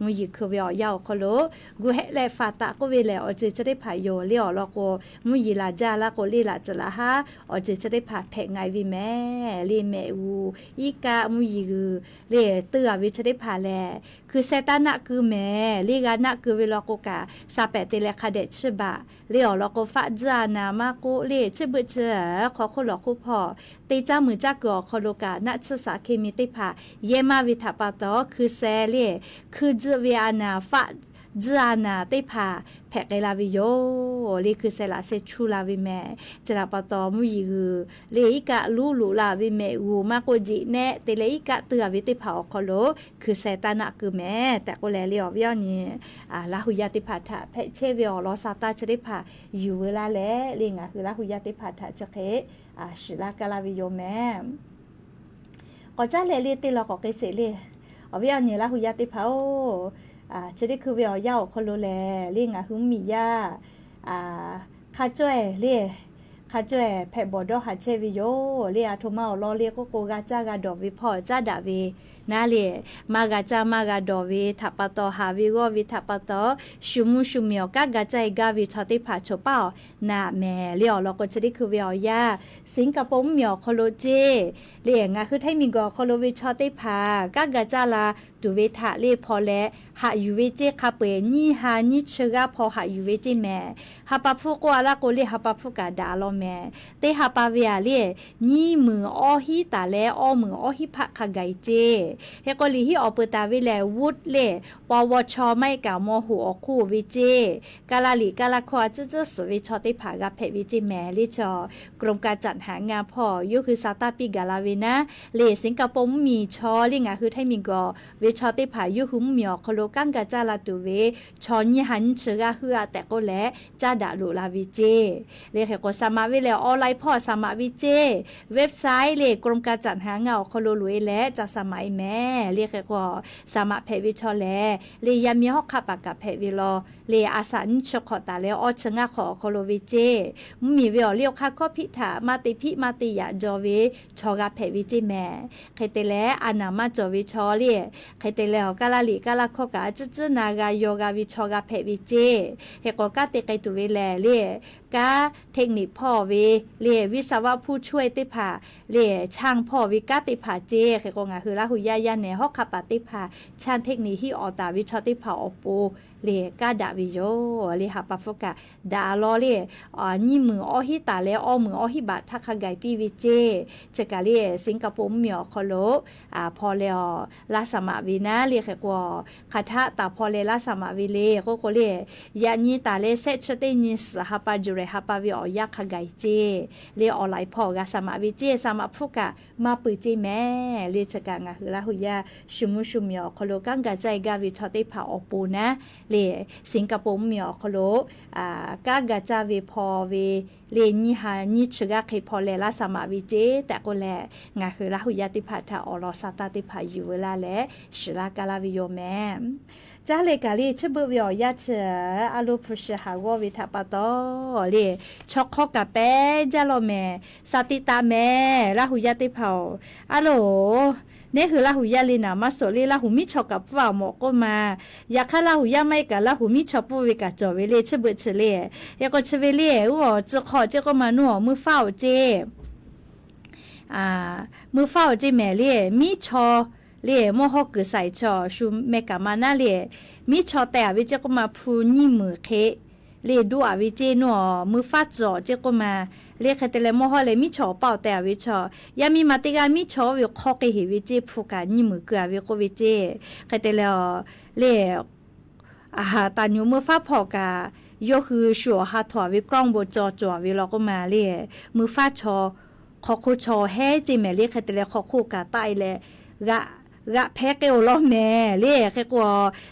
Mvuhˇ yeˬ hkui ve awˬ yanˇ awˬ hk'aw lo gu heh leh faˍ taˍ k'oˆ ve lehˬ awˬ ceuˬ chi teˇ hpaˍ yoˬ le. Awˬ lawn k'o mvuhˇ yeˬ laˬ jaˇ laˇ k'o le laꞈ tcuhˍ laꞈ haˉ awˬ ceuˬ chi teˇ hpaˍ hpehꞈ nga-e ve mehˍ le. Mehꞈ g'uˬ iˉ kaˆ mvuhˇ yeˬ g'uiˬ le teu-a ve chi teˇ hpaˍ lehˬ hkui sheh taˇ naˆ keu mehˍ le. G'a naˆ keu ve law k'o kaꞈ sha pehˍ te leh hk'a dehꞈ chiˇ baˬ le. Awˬ lawn k'o faˆ tzuhˇ-a naˍ maˇ k'oˆ le chiˇ beuꞈ chi hk'aw hk'oˆ lawˬ hk'oˆ hpawˇ te caˇ muiˬ caˇ kuiˬ awˬ hk'aw lo kaꞈ naˆ tsuhˇ shaˍ hkeh mi teˇ hpaˍ yehˇ maˇ ve htaꞈ pa taw hkui sheh le hkui tzuhˆ ve a naˍ faˆ tzuhˇ-a naˍ teˇ hpaˍ hpehꞈ k'ai la ve yoˬ le. Hkui sheh laꞈ sheh chuˇ la ve mehˍ. Chi htaꞈ pa taw mvuhˇ yeˬ g'uiˬ le iˉ kaˆ luˉ loꞈ la ve mehꞈ g'uˬ maˇ k'oˆ jeꞈ nehˆ te leh iˉ kaˆ teu-a ve teˇ hpaˍ awˬ hk'aw lo hkui sheh taˇ naˆ keu mehˍ tehꞈ k'oˆ leh le awˬ viˉ awˬ nyi Laˇ hu yaˇ teˇ hpaˍ htaꞈ hpehꞈ chehˇ ve awˬ lawn sa taˇ chi teˇ hpaˍ yuˬ veu laˇ leh le ngaˬ hui Laˇ hu yaˇ teˇ hpaˍ htaꞈ chi hk'e shiˍ laˇ kaˇ laˇ ve yoˬ mehˍ. K'awꞈ caˉ leh le teˇ law k'awꞈ k'ai sheˍ le. Awˬ viˉ awˬ nyi Laˇ hu yaˇ teˇ hpaˍ-oˬ, chi teˇ hkui ve awˬ yanˇ awˬ hk'aw lo lehˬ le ngaˬ hui mvuhˇ miˬ yaˇ hk'a cawehˬ le, hk'a cawehˬ hpehꞈ bawˬ dawˇ haˍ chehˇ ve yoˬ le. A htoꞈ ma awˬ lawn le k'oˆ k'o g'a caˇ g'a dawˬ ve hpawˇ caˉ daꞈ ve naˉ le, maˇ g'a caˇ maˇ g'a dawˬ ve htaꞈ pa taw haˍ ve g'awˇ ve htaꞈ pa taw shu mvuhˇ shu miˬ awˬ kanˉ g'a caˇ-e gaˇ ve chaw teˇ hpaˍ choˬ paˉ awˬ naꞈ mehˍ le. Awˬ lawn k'o chi teˇ hkui ve awˬ yanˇ Singapore mvuhˇ miˬ awˬ hk'aw lo ceˇ le ngaˬ hui Htaiˇ miˬ guiˬ awˬ hk'aw lo ve chaw teˇ hpaˍ kanˉ g'a caˇ la tuˬ ve htaꞈ le hpaw leh haꞈ yuˬ ve ceˇ. Hk'a peu-eˬ nyiˇ ha nyiˇ chi g'aˇ hpaw haꞈ yuˬ ve ceˇ mehˍ. Ha pa hpfuhˇ k'oˆ-a laˇ k'o le ha pa hpfuhˇ kaꞈ daꞈ law mehˍ. Teˇ ha pa ve-a le nyiˇ meunˍ awˇ hiˉ taˍ leh awˇ meunˍ awˇ hiˉ hpaˆ hk'a gaˬ-e ceˇ. Hk'e k'o liꞈ hiˉ awˬ peuˬ taˍ ve lehˬ วุฒิ le paw vaw chaw maˇ heˆ kaꞈ ม.หก awˬ hk'oˆ ve ceˇ. Kaˇ laˇ liꞈ kaˇ laˇ hkawˇ a tcuhˉ tcuhˉ suhˍ ve chaw teˇ hpaˍ g'a hpehꞈ ve ceˇ mehˍ le. Chaw กรมการจัดหางาน hpawˇ yawˇ hui sa taˇ piˇ gaˬ la ve naˉ le Singapore mvuhˇ miˬ chaw le ngaˬ hui Htaiˇ miˬ guiˬ ve chaw teˇ hpaˍ yawˇ hui mvuhˇ miˬ awˬ hk'aw lo kanˉ g'a caˇ la tuˬ ve chaw nyiˇ ha nyiˇ chi g'aˇ heuˆ-a tehꞈ k'oˆ leh caˇ daꞈ loꞈ la ve ceˇ. Le hk'e k'o สมัคร ve lehˬ online hpawˇ สมัคร ve ceˇ. Website le กรมการจัดหางาน awˬ hk'aw lo loꞈ-e leh ca สมัคร e mehˍ. mehˍ le. Hk'e k'o, saˍ maꞈ hpehꞈ ve chaw lehˬ le, yaˇ miˇ hawˉ hk'aˆ paˍ kaꞈ hpehꞈ ve law le, a saꞈ nyiˇ chi hk'awꞈ taˍ leh awˇ chi ngaˇ hk'awꞈ awˬ hk'aw lo ve ceˇ, mvuhˇmiˬ ve awˬ liˇ awˬ hk'aˇ hkawˇ hpiˆ htaꞈ maˇ te hpiˆ maˇ te yaꞈ jaw ve chaw g'a hpehꞈ ve ceˇ mehˍ. Hk'e te leh, a naˍ maˇ cawˬ ve chaw le, hk'e te leh awˬ kaˇ laˇ liꞈ kaˇ laˇ hkawˇ kaꞈ a ciˉ ciˉ na g'a yaw g'a ve chaw g'a hpehꞈ ve ceˇ. Hk'e k'o, kanˉ te k'ai tuˬ ve lehˬ le, kanˉ เทคนิค hpawˇ ve le, วิศวะผู้ช่วย teˇ hpaˍ le, ช่าง hpawˇ ve kanˉ teˇ hpaˍ ceˇ. Hk'e k'o, ngaˬ hui Laˇ hu yaˇ yaˇ nehˬ hawˉ hk'aˆ paˍ teˇ hpaˍ ช่าง เทคนิค hiˆ awˍ taˍ ve chaw teˇ hpaˍ awˬ pon le, kanˉ daꞈ ve yoˬ le. Haˍ pa hpfuhˇ kaꞈ daꞈ a law le, nyiˇ meunˍ awˇ hinˉ taˍ leh awˇ meunˍ awˇ hinˉ baꞈ htaˇ hk'a gaˬ piˇ ve ceˇ. Chi kaꞈ le, Singapore mvuhˇmiˬ awˬ hk'aw lo a hpaw leh a laˇ saˍ maꞈ ve naˉ le. Hk'e k'o, hk'aˬ htaˆ taˍ hpaw leh laˇ saˍ maꞈ ve le k'oˆ k'o le, yaꞈ nyi taˍ leh shehˆ chi teˇ nyi suhˍ ha pa July ha pa ve awˬ yanˇ hk'a gaˬ ceˇ le, awˬ laiˍ hpaw g'a saˍ maꞈ ve ceˇ. Saˍ maꞈ hpfuhˇ kaꞈ maˇ peuˬ ceˇ mehˍ le. Chi kaꞈ ngaˬ hui Laˇ hu yaˇ shu mvuhˇ shu miˬ awˬ hk'aw lo kanˉ ga caˇ e gaˇ ve chaw teˇ hpaˍ awˬ pon naˉ le, Singapore mvuhˇmiˬ awˬ hk'aw lo kanˉ ga caˇ ve hpaw ve le, nyiˇ ha nyiˇ chi g'aˇ hk'e hpaw leh laˇ saˍ maꞈ ve ceˇ tehꞈ k'oˆ leh, ngaˬ hui Laˇ hu yaˇ teˇ hpaˍ htaꞈ awˬ lawn sa tanˇ teˇ hpaˍ yuˬ veu laˇ leh shiˍ laˇ kaˇ laˇ ve yoˬ mehˍ. Caˇ leh kaꞈ le, chi beuꞈ ve awˬ yanˇ chi a lo hpu shi haˍ g'awˇ ve htaꞈ pa taw le, chaw hk'awˇ kaꞈ pehˉ jaˇ law mehˍ. Sa tiꞈ taˍ mehˍ, Laˇ hu yaˇ teˇ hpaˍ-oˬ. A loˬ, neˉ hui Laˇ hu yaˇ le naˍ maˇ suhˍ le, Laˇ hu miˉ chaw kaꞈ pfuhˇ a mawˬ k'oˆ ma. Yaꞈ hk'aˇ Laˇ hu yaˇ maˇ heˆ kaꞈ Laˇ hu miˉ chaw pfuhˇ ve kaꞈ cawˬ ve le, chi beuꞈ chi le. Hk'e k'o chi ve le, uˉ awˬ tcuh hk'aw ceˇ k'oˆ ma, nuˇ awˬ meuˇ faˉ awˬ ceˇ meuˇ faˉ awˬ ceˇ mehˍ le, miˉ chaw le mawˇ hawˇ kuiˬ saiˍ chaw shu meh kaꞈ ma naˉ le, miˉ chaw teh a ve ceˇ k'oˆ ma hpu nyiˇ meunˍ hk'e le doˆ a ve ceˇ, nuˇ awˬ meuˇ faˉ tcuh awˬ ceˇ k'oˆ ma le. Hk'e te leh mawˇ hawˇ leh miˉ chaw awˬ paˇ awˬ teh a ve chaw, yaˇ miˇ ma teˇ g'aˇ miˉ chaw oˇ ve hk'awˇ k'ai heˍ ve ceˇ, hpu kaꞈ nyiˇ meunˍ keu a ve k'oˆ ve ceˇ. Hk'e te leh le, a ha taˍ nyuˍ meuˇ faˉ hpawˇ kaꞈ yawˇ hui shu awˬ ha htaw a ve กล้องวงจร cawˬ a ve law k'oˆ ma le, meuˇ faˉ chaw hk'aw hk'oˆ chaw hehˉ ceˇ mehˍ le. Hk'e te leh hk'aw hk'oˆ kaꞈ taˆ e leh g'aꞈ hpehˇ k'ai-oˬ law mehˍ le. Hk'e k'o,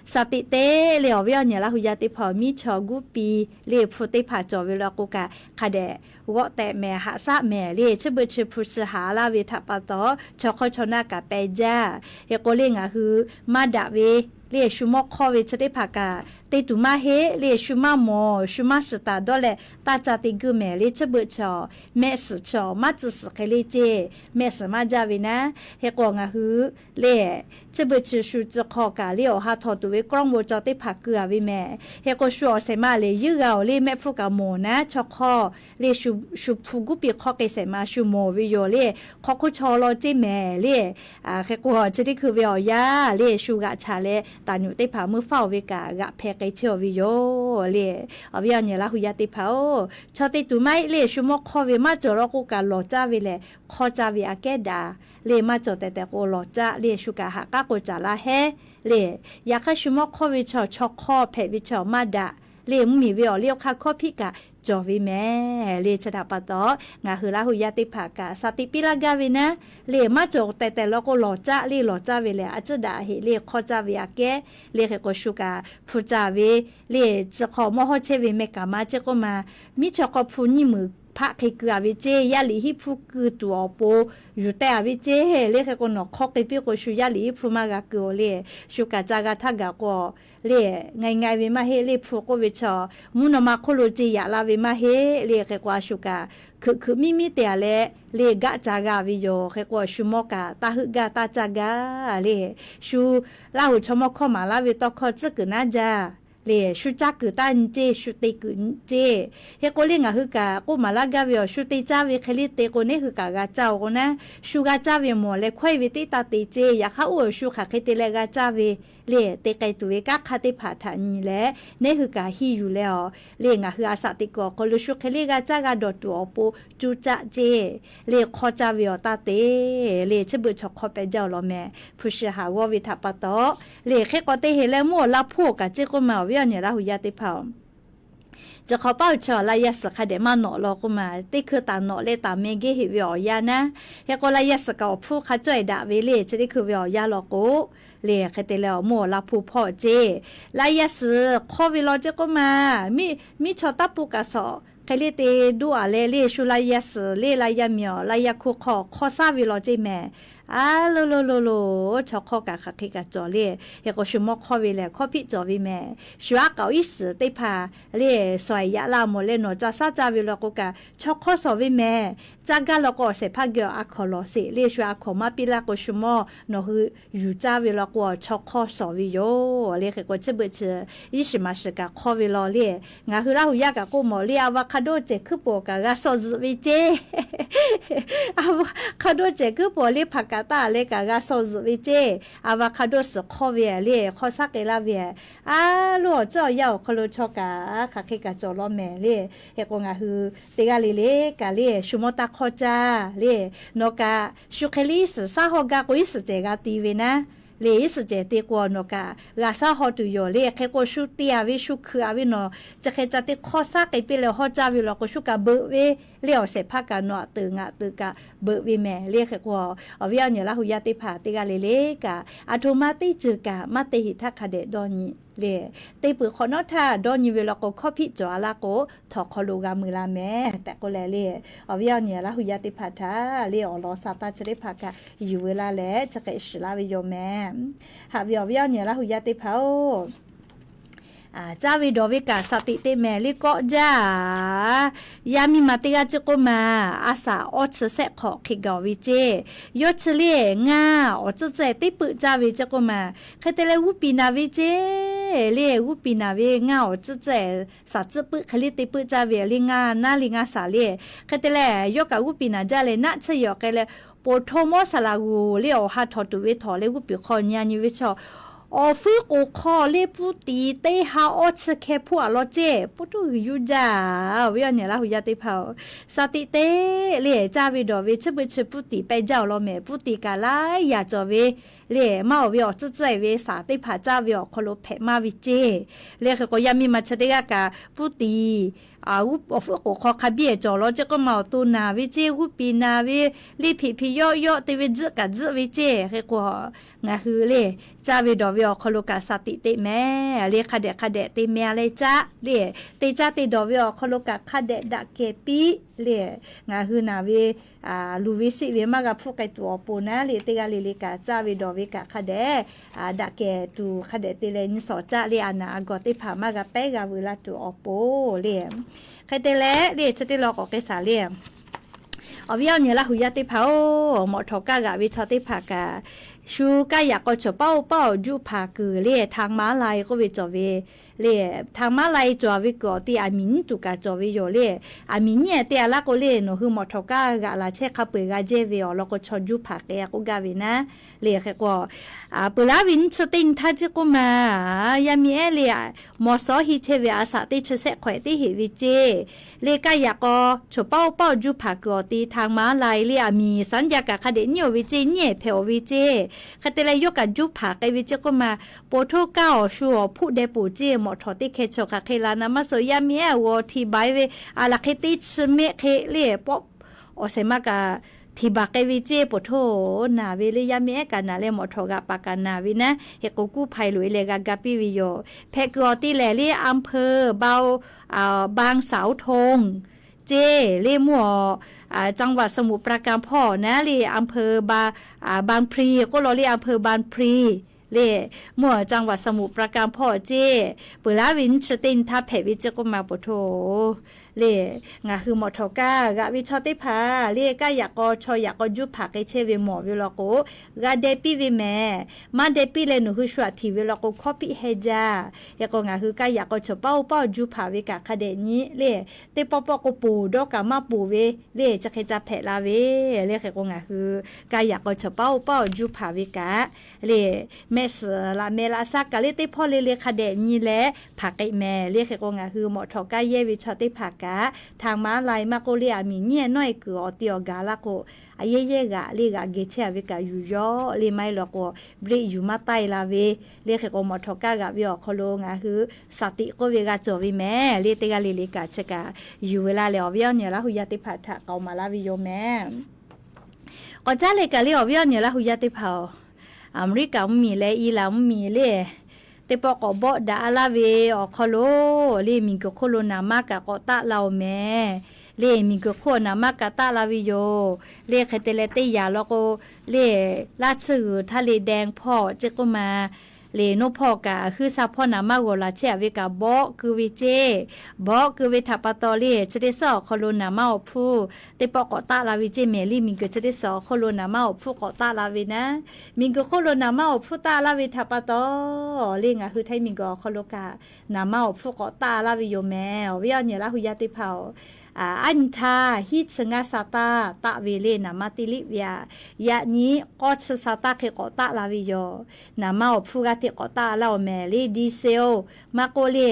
sa tiꞈ te le awˬ viˉ awˬ nyi Laˇ hu yaˇ teˇ hpaˍ miˉ chaw guˇ pi le hpu teˇ hpaˍ cawˬ ve law k'o kaꞈ hk'a dehꞈ g'awˆ tehꞈ mehˍ, haꞈ shaˆ mehˍ le. Chi beuꞈ chi hpu shi haˍ laˇ ve htaꞈ pa taw, chaw hk'awˇ chaw naˆ kaꞈ pehˬ jaˇ. Hk'e k'o le ngaˬ hui maˇ daꞈ ve le shu mawˇ hk'awˇ ve chi teˇ hpaˍ kaꞈ te tuˬ maˇ heˆ le, shu maˇ mawˬ shu maˇ shiˍ taˍ dawˇ leh taˇ ca te guˇ mehˍ le. Chi beuꞈ chi awˬ mehˆ suhˍ chi awˬ maˇ tcuh suhˍ hk'e le ceˇ, mehˆ suhˍ maˇ jaˇ ve naˉ. Hk'e k'o ngaˬ hui le chi beuꞈ chi shu tcuh hk'aw kaꞈ le awˬ ha htaw tuˬ ve กล้องวงจร teˇ hpaˍ keu a ve mehˍ. Hk'e k'o shu awˬ shehˍ ma lehˬ yeuˇ g'a-oˬ le, mehˆ hpfuhˇ kaꞈ mawˬ naˉ chaw hk'awˇ le shu hpu guˇ pi hk'awˇ k'ai shehˍ ma shu mawˬ ve yoˬ le. Hk'aw hk'oˆ chaw law ceˇ mehˍ le. Hk'e k'o chi teˇ hkui ve awˬ yanˇ le shu g'aꞈ chaꞈ leh taˍ nyuˍ teˇ hpaˍ meuˇ faˉ oˬ ve kaꞈ g'aꞈ hpehˇ k'ai chehˇ a ve yoˬ le. Awˬ viˉ awˬ nyi Laˇ hu yaˇ teˇ hpaˍ-oˬ, chaw te tuˬ maˇ heˆ le shu mawˇ hk'awˇ ve maˇ cawˬ law k'o kaꞈ lawˬ caˇ ve lehˬ hk'awˇ caˇ ve aꞈ kehˉ daꞈ le. Maˇ cawˬ tehˬ tehˬ k'o lawˬ caˇ le, shu kaꞈ haꞈ k'aˉ k'o caˍ laˇ hehˉ le. Yaꞈ hk'aˇ shu mawˇ hk'awˇ ve chaw chaw hk'awˇ hpehꞈ ve chaw maˇ daꞈ le. Mvuhˇmiˬ ve awˬ liˇ awˬ hk'aˇ hkawˇ hpiˆ kaꞈ cawˬ ve mehˍ le. Chi htaꞈ pa taw ngaˬ hui Laˇ hu yaˇ teˇ hpaˍ kaꞈ sa tiꞈ piˇ laˇ gaˇ ve naˉ le, maˇ cawˬ tehˬ tehˬ law k'o lawˬ caˇ le, lawˬ caˇ ve lehˬ a ciˉ daꞈ heꞈ le, hk'awˇ caˇ ve aꞈ kehˉ le. Hk'e k'o shu kaꞈ hpu caˇ ve le, tcuh hk'aw mawˇ hawˇ chehˇ ve meh kaꞈ ma ceˇ k'oˆ ma, miˉ chaw hk'aw hpu nyiˇ meunˍ hpaˆ hk'e keu a ve ceˇ, yaˇ liꞈ hiˉ hpu keu tuˬ awˬ pon yuˬ teh a ve ceˇ le. Hk'e k'o nawˬ hk'awˇ k'ai piˇ k'o shu yaˇ liꞈ hiˉ hpu maˇ g'a keu-oˬ le. Shu kaꞈ ca g'a htaˇ gaˬ k'o le, ngai ngai ve maˇ heˆ le. Hpu k'oˆ ve chaw mvuhˇ naw ma hk'oˆ lo ceˇ yaꞈ la ve maˇ heˆ le. Hk'e k'o a shu kaꞈ hkeuꞈ hkeuꞈ miˇ miˇ te a leh le gaˆ ca g'a ve yoˬ. Hk'e k'o shu mawˇ kaꞈ taˇ heuˆ gaˇ taˇ caˇ gaˇ le. Shu Laˇ hu chaw mawˇ hkawˇ maˍ laˇ ve tawˇ hkawˇ tcuhˉ kuiˬ naˉ jaˇ le, shu caˇ kuiˬ taˇ nyi ceˇ, shu te kuiˬ ceˇ. Hk'e k'o le ngaˬ hui kaꞈ k'oˆ maˍ laˇ gaˇ ve awˬ shu te caˇ ve hk'e le te k'o neˉ hui kaꞈ g'a caˇ-oˬ k'o naˉ, shu g'a caˇ ve mawˬ leh hkawehˇ ve teˇ taˇ te ceˇ. Yaꞈ hk'aˇ oˇ awˬ shu hk'aˬ hk'e te leh g'a caˇ ve le, te k'ai tuˬ ve kanˉ hk'aˇ teˇ hpaˍ htaꞈ nyi leh neˉ hui kaꞈ hiˇ yuˬ leh awˬ le ngaˬ hui a shaꞈ teꞈ kuiˬ awˬ hk'aw lo shu hk'e le g'a caˇ g'a dawˬ tuˬ awˬ pon cuˇ caˆ ceˇ le, hk'awˇ caˇ ve awˬ taˇ te le. Chi beuꞈ chaw hk'awˇ pehˬ jaˇ-oˬ law mehˍ. Hpu shi haˍ g'awˇ ve htaꞈ pa taw le hk'e k'awꞈ te heˍ leh mvuhˇ awˬ la hpoˇ awˬ kaꞈ ceˇ k'oˆ ma, awˬ viˉ awˬ nyi Laˇ hu yaˇ teˇ hpaˍ-oˬ, chi hk'awꞈ paˉ awˬ chi laˇ yaˇ suhˍ hk'a dehꞈ maˇ nawꞈ law k'oˆ ma, teˇ hkui taˍ nawꞈ leh taˍ meh geh heꞈ ve awˬ yanˇ naˉ. Hk'e k'o laˇ yaˇ suhˍ kaꞈ awˬ hpfuhˇ hk'a cawˇ e daꞈ ve le, chi teˇ hkui ve awˬ yanˇ law k'o le hk'e te leh awˬ mvuhˇ awˬ la hpoˇ hpawˇ ceˇ. Laˇ yaˇ suhˍ hk'awˇ ve law ceˇ k'oˆ ma, miˉ chaw taˇ pun kaꞈ shawˍ hk'e le te doˆ a leh le shu laˇ yaˇ suhˍ le laˇ yaˇ miˬ awˬ laˇ yaˇ hkoˇ hk'aw hk'awˇ shaˉ ve law ceˇ mehˍ. A lo lo lo lo, chaw hk'awˇ kaꞈ hk'aˬ hk'e kaꞈ cawˬ le. Hk'e k'o shu mawˇ hk'awˇ ve lehˬ hkawˇ hpiˆ cawˬ ve mehˍ. Shu aˉ k'aoˍ iˉ shiˍ teˇ hpaˍ le, shuˍ yaꞈ la mawˬ leh nawˬ ca shaˉ caˇ ve law k'o kaꞈ chaw hk'awˇ shawˍ ve mehˍ. Caˇ gaˇ law k'o awˬ shehˍ hpaˇ geh a hkawˍ lawˬ sheˍ le, shu a hkawˍ maˇ piˇ laˇ k'o shu mawˇ nawˬ hui yuˬ caˇ ve law k'o chaw hk'awˇ shawˍ ve yoˬ le. Hk'e k'o chi beuꞈ chi iˉ shiˍ maˍ shiˍ kaꞈ hk'awˇ ve law le. Ngaˬ hui Laˇ huˍ yaˇ kaꞈ k'oˆ mawˬ le, avocado cehˬ hkuiˉ pawˍ kaꞈ g'a shawˍ zuhꞈ ve ceˇ. Avocado cehˬ hkuiˉ pawˍ le hpaˍ kaꞈ taˇ leh kaꞈ g'a shawˍ zuhꞈ ve ceˇ. Avocado suhˍ hk'awˇ ve le, hk'awˇ shaˉ k'ai laˇ ve. A loˬ, awˬ ceuˬ awˬ yanˇ awˬ hk'aw lo chaw kaꞈ hk'aˬ hk'e kaꞈ cawˬ law mehˍ le. Hk'e k'o ngaˬ hui teˇ g'aˇ le le kaꞈ le shu mawˇ taˇ hk'awˇ caˇ le. Nawˬ kaꞈ shu hk'e le iˉ shiˍ shaˉ haw gaˇ k'o iˉ shiˍ cehˬ g'a ti ve naˉ le, iˉ shiˍ cehˬ te k'o nawˬ kaꞈ g'a shaˉ haw tuˬ yoˬ le. Hk'e k'o shu te a ve shu hkui a ve nawˬ chi hk'e ca te hk'awˇ shaˉ k'ai piˇ leh hawˇ caˇ ve law k'o shu kaꞈ beuꞈ ve le, awˬ shehˍ hpaˇ kaꞈ nawˬ aꞈ teuꞈ ngaˬ teuꞈ kaꞈ beuꞈ ve mehˍ le. Hk'e k'o awˬ viˉ awˬ nyi Laˇ huˍ yaˇ teˇ hpaˍ teˇ g'aˇ le le kaꞈ aˬ htoꞈ ma teˇ ceuˬ kaꞈ maˇ te heˍ htaˇ hk'a dehꞈ dawˇ nyi le. Teˇ peuˬ hk'awꞈ nawˉ htaˇ dawˇ nyi ve law k'o hkawˇ hpiˆ cawˬ a laˇ k'o htawnˍ hk'aw lo g'a mui la mehˍ tehꞈ k'oˆ leh le, awˬ viˉ awˬ nyi Laˇ huˍ yaˇ teˇ hpaˍ htaꞈ le awˬ lawn sa taˇ chi teˇ hpaˍ kaꞈ yuˬ veu laˇ leh chi hk'e shiˍ laˇ ve yoˬ mehˍ. Haꞈ ve awˬ viˉ awˬ nyi Laˇ huˍ yaˇ teˇ hpaˍ-oˬ, caˇ ve dawˬ ve kaꞈ shaˍ tiꞈ te mehˍ le kawˆ jaˇ. Yaˇ miˇ ma teˇ g'aˇ ceˇ k'oˆ ma, a shaꞈ awˇ chi shehˆ hk'awꞈ hk'e gaˬ ve ceˇ. Yawˇ chi le ngaˇ awˬ tcuhˉ tcuhˉ teˇ peuˆ caˇ ve ceˇ k'oˆ ma, hk'e te leh g'uˇ piˍ naˍ ve ceˇ le, g'uˇ piˍ naˍ ve ngaˇ awˬ tcuhˉ tcuhˉ shaˍ tcuhˉ peuˆ hk'e le te peuˆ caˇ ve le, ngaˇ naˉ le ngaˇ shaˍ le. Hk'e te leh yawˇ kaꞈ g'uˇ piˍ naˍ jaˇ leh naˆ tsuhˇ yaw k'ai leh, poˬ hto mawˇ saˍ laꞈ g'uˬ le awˬ ha htawnˍ tuˬ ve htawnˍ leh g'uˇ piˍ hk'aw nyi a nyi ve chaw awˬ fuiˉ k'oˍ hk'aw le puˇ tiˍ teˇ ha awˇ chi hkeh hpoˆ a law ceˇ, poˬ hto g'uiˬ yuˇ jaˇ. Awˬ viˉ awˬ nyi Laˇ huˍ yaˇ teˇ hpaˍ-oˬ, shaˍ tiꞈ te le caˇ ve dawˬ ve chi beuꞈ chi puˇ tiˍ pehˇ jaˇ awˬ lawn mehˍ. Puˇ tiˍ kaꞈ laiˉ yaꞈ cawˬ ve le, maˇ awˬ ve awˬ tcuhˉ tcuhˉ e ve shaˍ teˇ hpaˍ caˇ ve awˬ hk'aw lo hpehꞈ maˇ ve ceˇ. Le hk'e k'o yaˇ miˇ ma chi teˇ g'aˇ kaꞈ puˇ tiˍ awˬ fuiˉ k'oˍ hk'aw hk'a biˇ cawˬ law ceˇ k'oˆ ma, awˬ to naˍ ve ceˇ, g'uˇ piˍ naˍ ve, leˇ hpeꞈ hpeꞈ yawˆ yawˆ te ve tzuhˆ kaꞈ tzuhˆ ve ceˇ. Hk'e k'o ngaˬ hui le caˇ ve dawˬ ve awˬ hk'aw lo kaꞈ shaˍ tiꞈ te mehˍ le, hk'a dehꞈ hk'a dehꞈ te mehˍ leh caˇ le, te caˇ te dawˬ ve awˬ hk'aw lo kaꞈ hk'a dehꞈ daꞈ kehˬ piˇ le. Ngaˬ hui naˍ ve luˬ ve siˆ ve maˇ g'a hpuˇ k'ai tuˬ awˬ pon naˉ le, teˇ g'aˇ le le kaꞈ caˇ ve dawˬ ve kaꞈ hk'a dehꞈ daꞈ kehˬ tuˬ hk'a dehꞈ te leh nyi shawˍ caˆ le, a naˍ a gawˬ teˇ hpaˍ maˇ g'a pehˉ g'a veu laˇ tuˬ awˬ pon le. Hk'e te leh le chi teˇ lawn k'awꞈ k'ai shaˍ le. Awˬ viˉ awˬ nyi Laˇ huˍ yaˇ teˇ hpaˍ-oˬ, mawꞈ htawꞈ kaˇ g'aꞈ ve chaw teˇ hpaˍ kaꞈ shu kaˇ yaꞈ k'aw chawˬ paˇ oˇ paˇ awˬ juˇ hpaˍ kuiˬ le, ทางม้าลาย k'oˆ ve cawˬ ve le. ทางม้าลาย cawˬ ve kuiˬ awˬ ti aˬ miˍ nyiˉ tuˬ kaꞈ cawˬ ve yoˬ le. Aˬ miˍ nyiˉ te a laˇ k'o le, nawˬ hui mawꞈ htawꞈ kaˇ g'aꞈ laˬ chehˇ hk'a peu-eˬ g'a jehˇ ve awˬ lawn k'o chaw juˇ hpaˍ k'ai k'oˆ gaˇ ve naˉ le. Hk'e k'o peuˬ laˉ ve nyiˇ chi teˇ nyi htaˇ ceˇ k'oˆ ma, yaˇ miˇ ehˉ le mawˬ shawˉ hi chehˇ ve a shaꞈ teˇ chi shehˆ hk'awꞈ teˇ heꞈ ve ceˇ le, kaˇ yaꞈ k'aw chawˬ paˇ oˇ paˇ awˬ juˇ hpaˍ kuiˬ awˬ ti ทางม้าลาย le, aˬ miˍ saˉ jaˇ kaꞈ hk'a dehꞈ nyiˉ-oˬ ve ceˇ, nyiˉ-ehˍ hpehꞈ-oˬ ve ceˇ. Hk'e te leh yawˇ kaꞈ juˇ hpaˍ k'ai ve ceˇ k'oˆ ma, poˬ htoˇ kaˇ awˬ shu awˬ hpoˆ deh poˬ ceˇ, mawꞈ htawꞈ teˇ hkeh chi hk'aˬ hk'e la na maˇ suh, yaˇ miˇ ehˉ a g'aw hti baˬ-e ve a laˬ hk'e teˇ chi mehˆ hk'e le pawˆ awˬ shehˍ ma kaꞈ hti baˬ k'ai ve ceˇ, poˬ htoˇ naˬ ve le, yaˇ miˇ ehˉ kaꞈ naˬ leh mawꞈ htawꞈ g'aꞈ paˍ kaꞈ naˬ ve naˉ, hk'e k'o กู้ภัย loꞈ-e leh g'a ga piˇ ve yoˬ. Hpehꞈ kuiˬ awˬ ti lehˬ le อำเภอ บาง บางสาวธง ceˇ le, mvuhˇ awˬ จังหวัดสมุทรปราการ hpawˇ naˉ le อำเภอ บาง บางพลี k'oˆ law le อำเภอ บางพลี le, mvuhˇ awˬ จังหวัดสมุทรปราการ hpawˇ ceˇ. Peuˬ laˉ ve nyiˇ chi teˇ nyi htaˇ hpehꞈ ve ceˇ k'oˆ ma poˬ htoˇ le, ngaˬ hui mawꞈ htawꞈ kaˇ g'aꞈ ve chaw teˇ hpaˍ le, kaˇ yaꞈ k'aw chaw yaꞈ k'aw juˇ hpaˍ k'ai chehˇ ve mawˬ ve law k'o g'a deh piˇ ve mehˍ. Maˇ deh piˇ leh nawˬ hui shu aꞈ htiꞈ ve law k'o hkawˇ piˆ heh jaˇ. Hk'e k'o ngaˬ hui kaˇ yaꞈ k'aw chawˬ paˇ oˇ paˇ awˬ juˇ hpaˍ ve kaꞈ hk'a dehꞈ nyi le, teˇ pawˆ pawˆ k'o poˬ dawˇ kaꞈ maˇ poˬ ve le, chi hk'e ca hpehꞈ la ve le. Hk'e k'o ngaˬ hui kaˇ yaꞈ k'aw chawˬ paˇ oˇ paˇ awˬ juˇ hpaˍ ve kaꞈ le, mehˆ suhˍ laꞈ meh laꞈ shaˉ kaꞈ le teˇ hpawˇ le le hk'a dehꞈ nyi leh hpaˍ k'ai mehˍ le. Hk'e k'o ngaˬ hui mawꞈ htawꞈ kaˇ yehˇ ve chaw teˇ hpaˍ kaꞈ ทางม้าลาย maˇ k'oˆ le aˬ miˍ nyiˉ nawˉ-e kuiˬ awˬ ti awˬ gaˬ laˇ k'o, a yehˇ yehˇ g'aꞈ le g'aꞈ geh chehˇ ve kaꞈ yuˬ yawˆ le maˇ heˆ law k'o, break yuˬ maˇ taˆ-e la ve le. Hk'e k'o mawꞈ htawꞈ kaˇ g'aꞈ ve awˬ hk'aw lo ngaˬ hui shaˍ tiꞈ k'oˆ ve g'a cawˬ ve mehˍ le. Teˇ g'aˇ le le kaꞈ chi kaꞈ yuˬ ve laˇ leh awˬ viˉ awˬ nyi Laˇ huˍ yaˇ teˇ hpaˍ htaꞈ k'aoˍ maˍ laˇ ve yoˬ mehˍ. K'awꞈ caˉ leh kaꞈ le awˬ viˉ awˬ nyi Laˇ huˍ yaˇ teˇ hpaˍ-oˬ, Aˍmeˍriˆkaˍ mvuhˇmiˬ leh Iˉlaˍn mvuhˇmiˬ le teˇ pawˆ k'awꞈ bawˆ daꞈ laˇ ve awˬ hk'aw lo le miˬguiˬ hk'oˆ lo naˍ maˇ kaꞈ k'awꞈ taˆ la-oˬ mehˍ. Le miˬguiˬ hk'oˆ naˍ manˇ kaꞈ taˆ la ve yoˬ. Le hk'e te leh teˇ yanˇ law k'o, le laˇ tsuhˇ g'uiˬ htaˇ le deh hpawˇ ceˇ k'oˆ ma. Le noˇ hpawˇ kaꞈ huiˉ sha hpawˇ naˍ manˇ g'awˬ laˬ chehˇ a ve kaꞈ bawˆ keu ve ceˇ. Bawˆ keu ve htaꞈ pa taw le chi teˇ suhˉ awˬ hk'aw lo naˍ manˇ awˬ hpfuhˇ teˇ pawˆ k'awꞈ taˆ la ve ceˇ mehˍ. Le miˬguiˬ chi teˇ suhˉ awˬ hk'aw lo naˍ manˇ awˬ hpfuhˇ k'awꞈ taˆ la ve naˉ, miˬguiˬ hk'oˆ lo naˍ manˇ awˬ hpfuhˇ taˆ laˇ ve htaꞈ pa taw, le ngaˬ hui htaiˇ miˬguiˬ awˬ hk'aw lo kaꞈ naˍ manˇ awˬ hpfuhˇ k'awꞈ taˆ laˇ ve yoˬ mehˍ. Awˬ viˉ awˬ nyi Laˇ hu yaˇ teˇ hpaˍ-oˬ, aˉ nyi htaˇ hiˉ chi ngaˇ sa taˇ taˆ ve le naˍ manˇ teˇ liˆ ve aꞈ, yaꞈ nyi k'awˇ chi sa taˇ hk'e k'awꞈ taˆ la ve yoˬ. Naˍ manˇ awˬ hpfuhˇ g'aˇ hteꞈ k'awꞈ taˆ laˇ oˬ mehˍ. Le diesel maˇ k'oˆ le,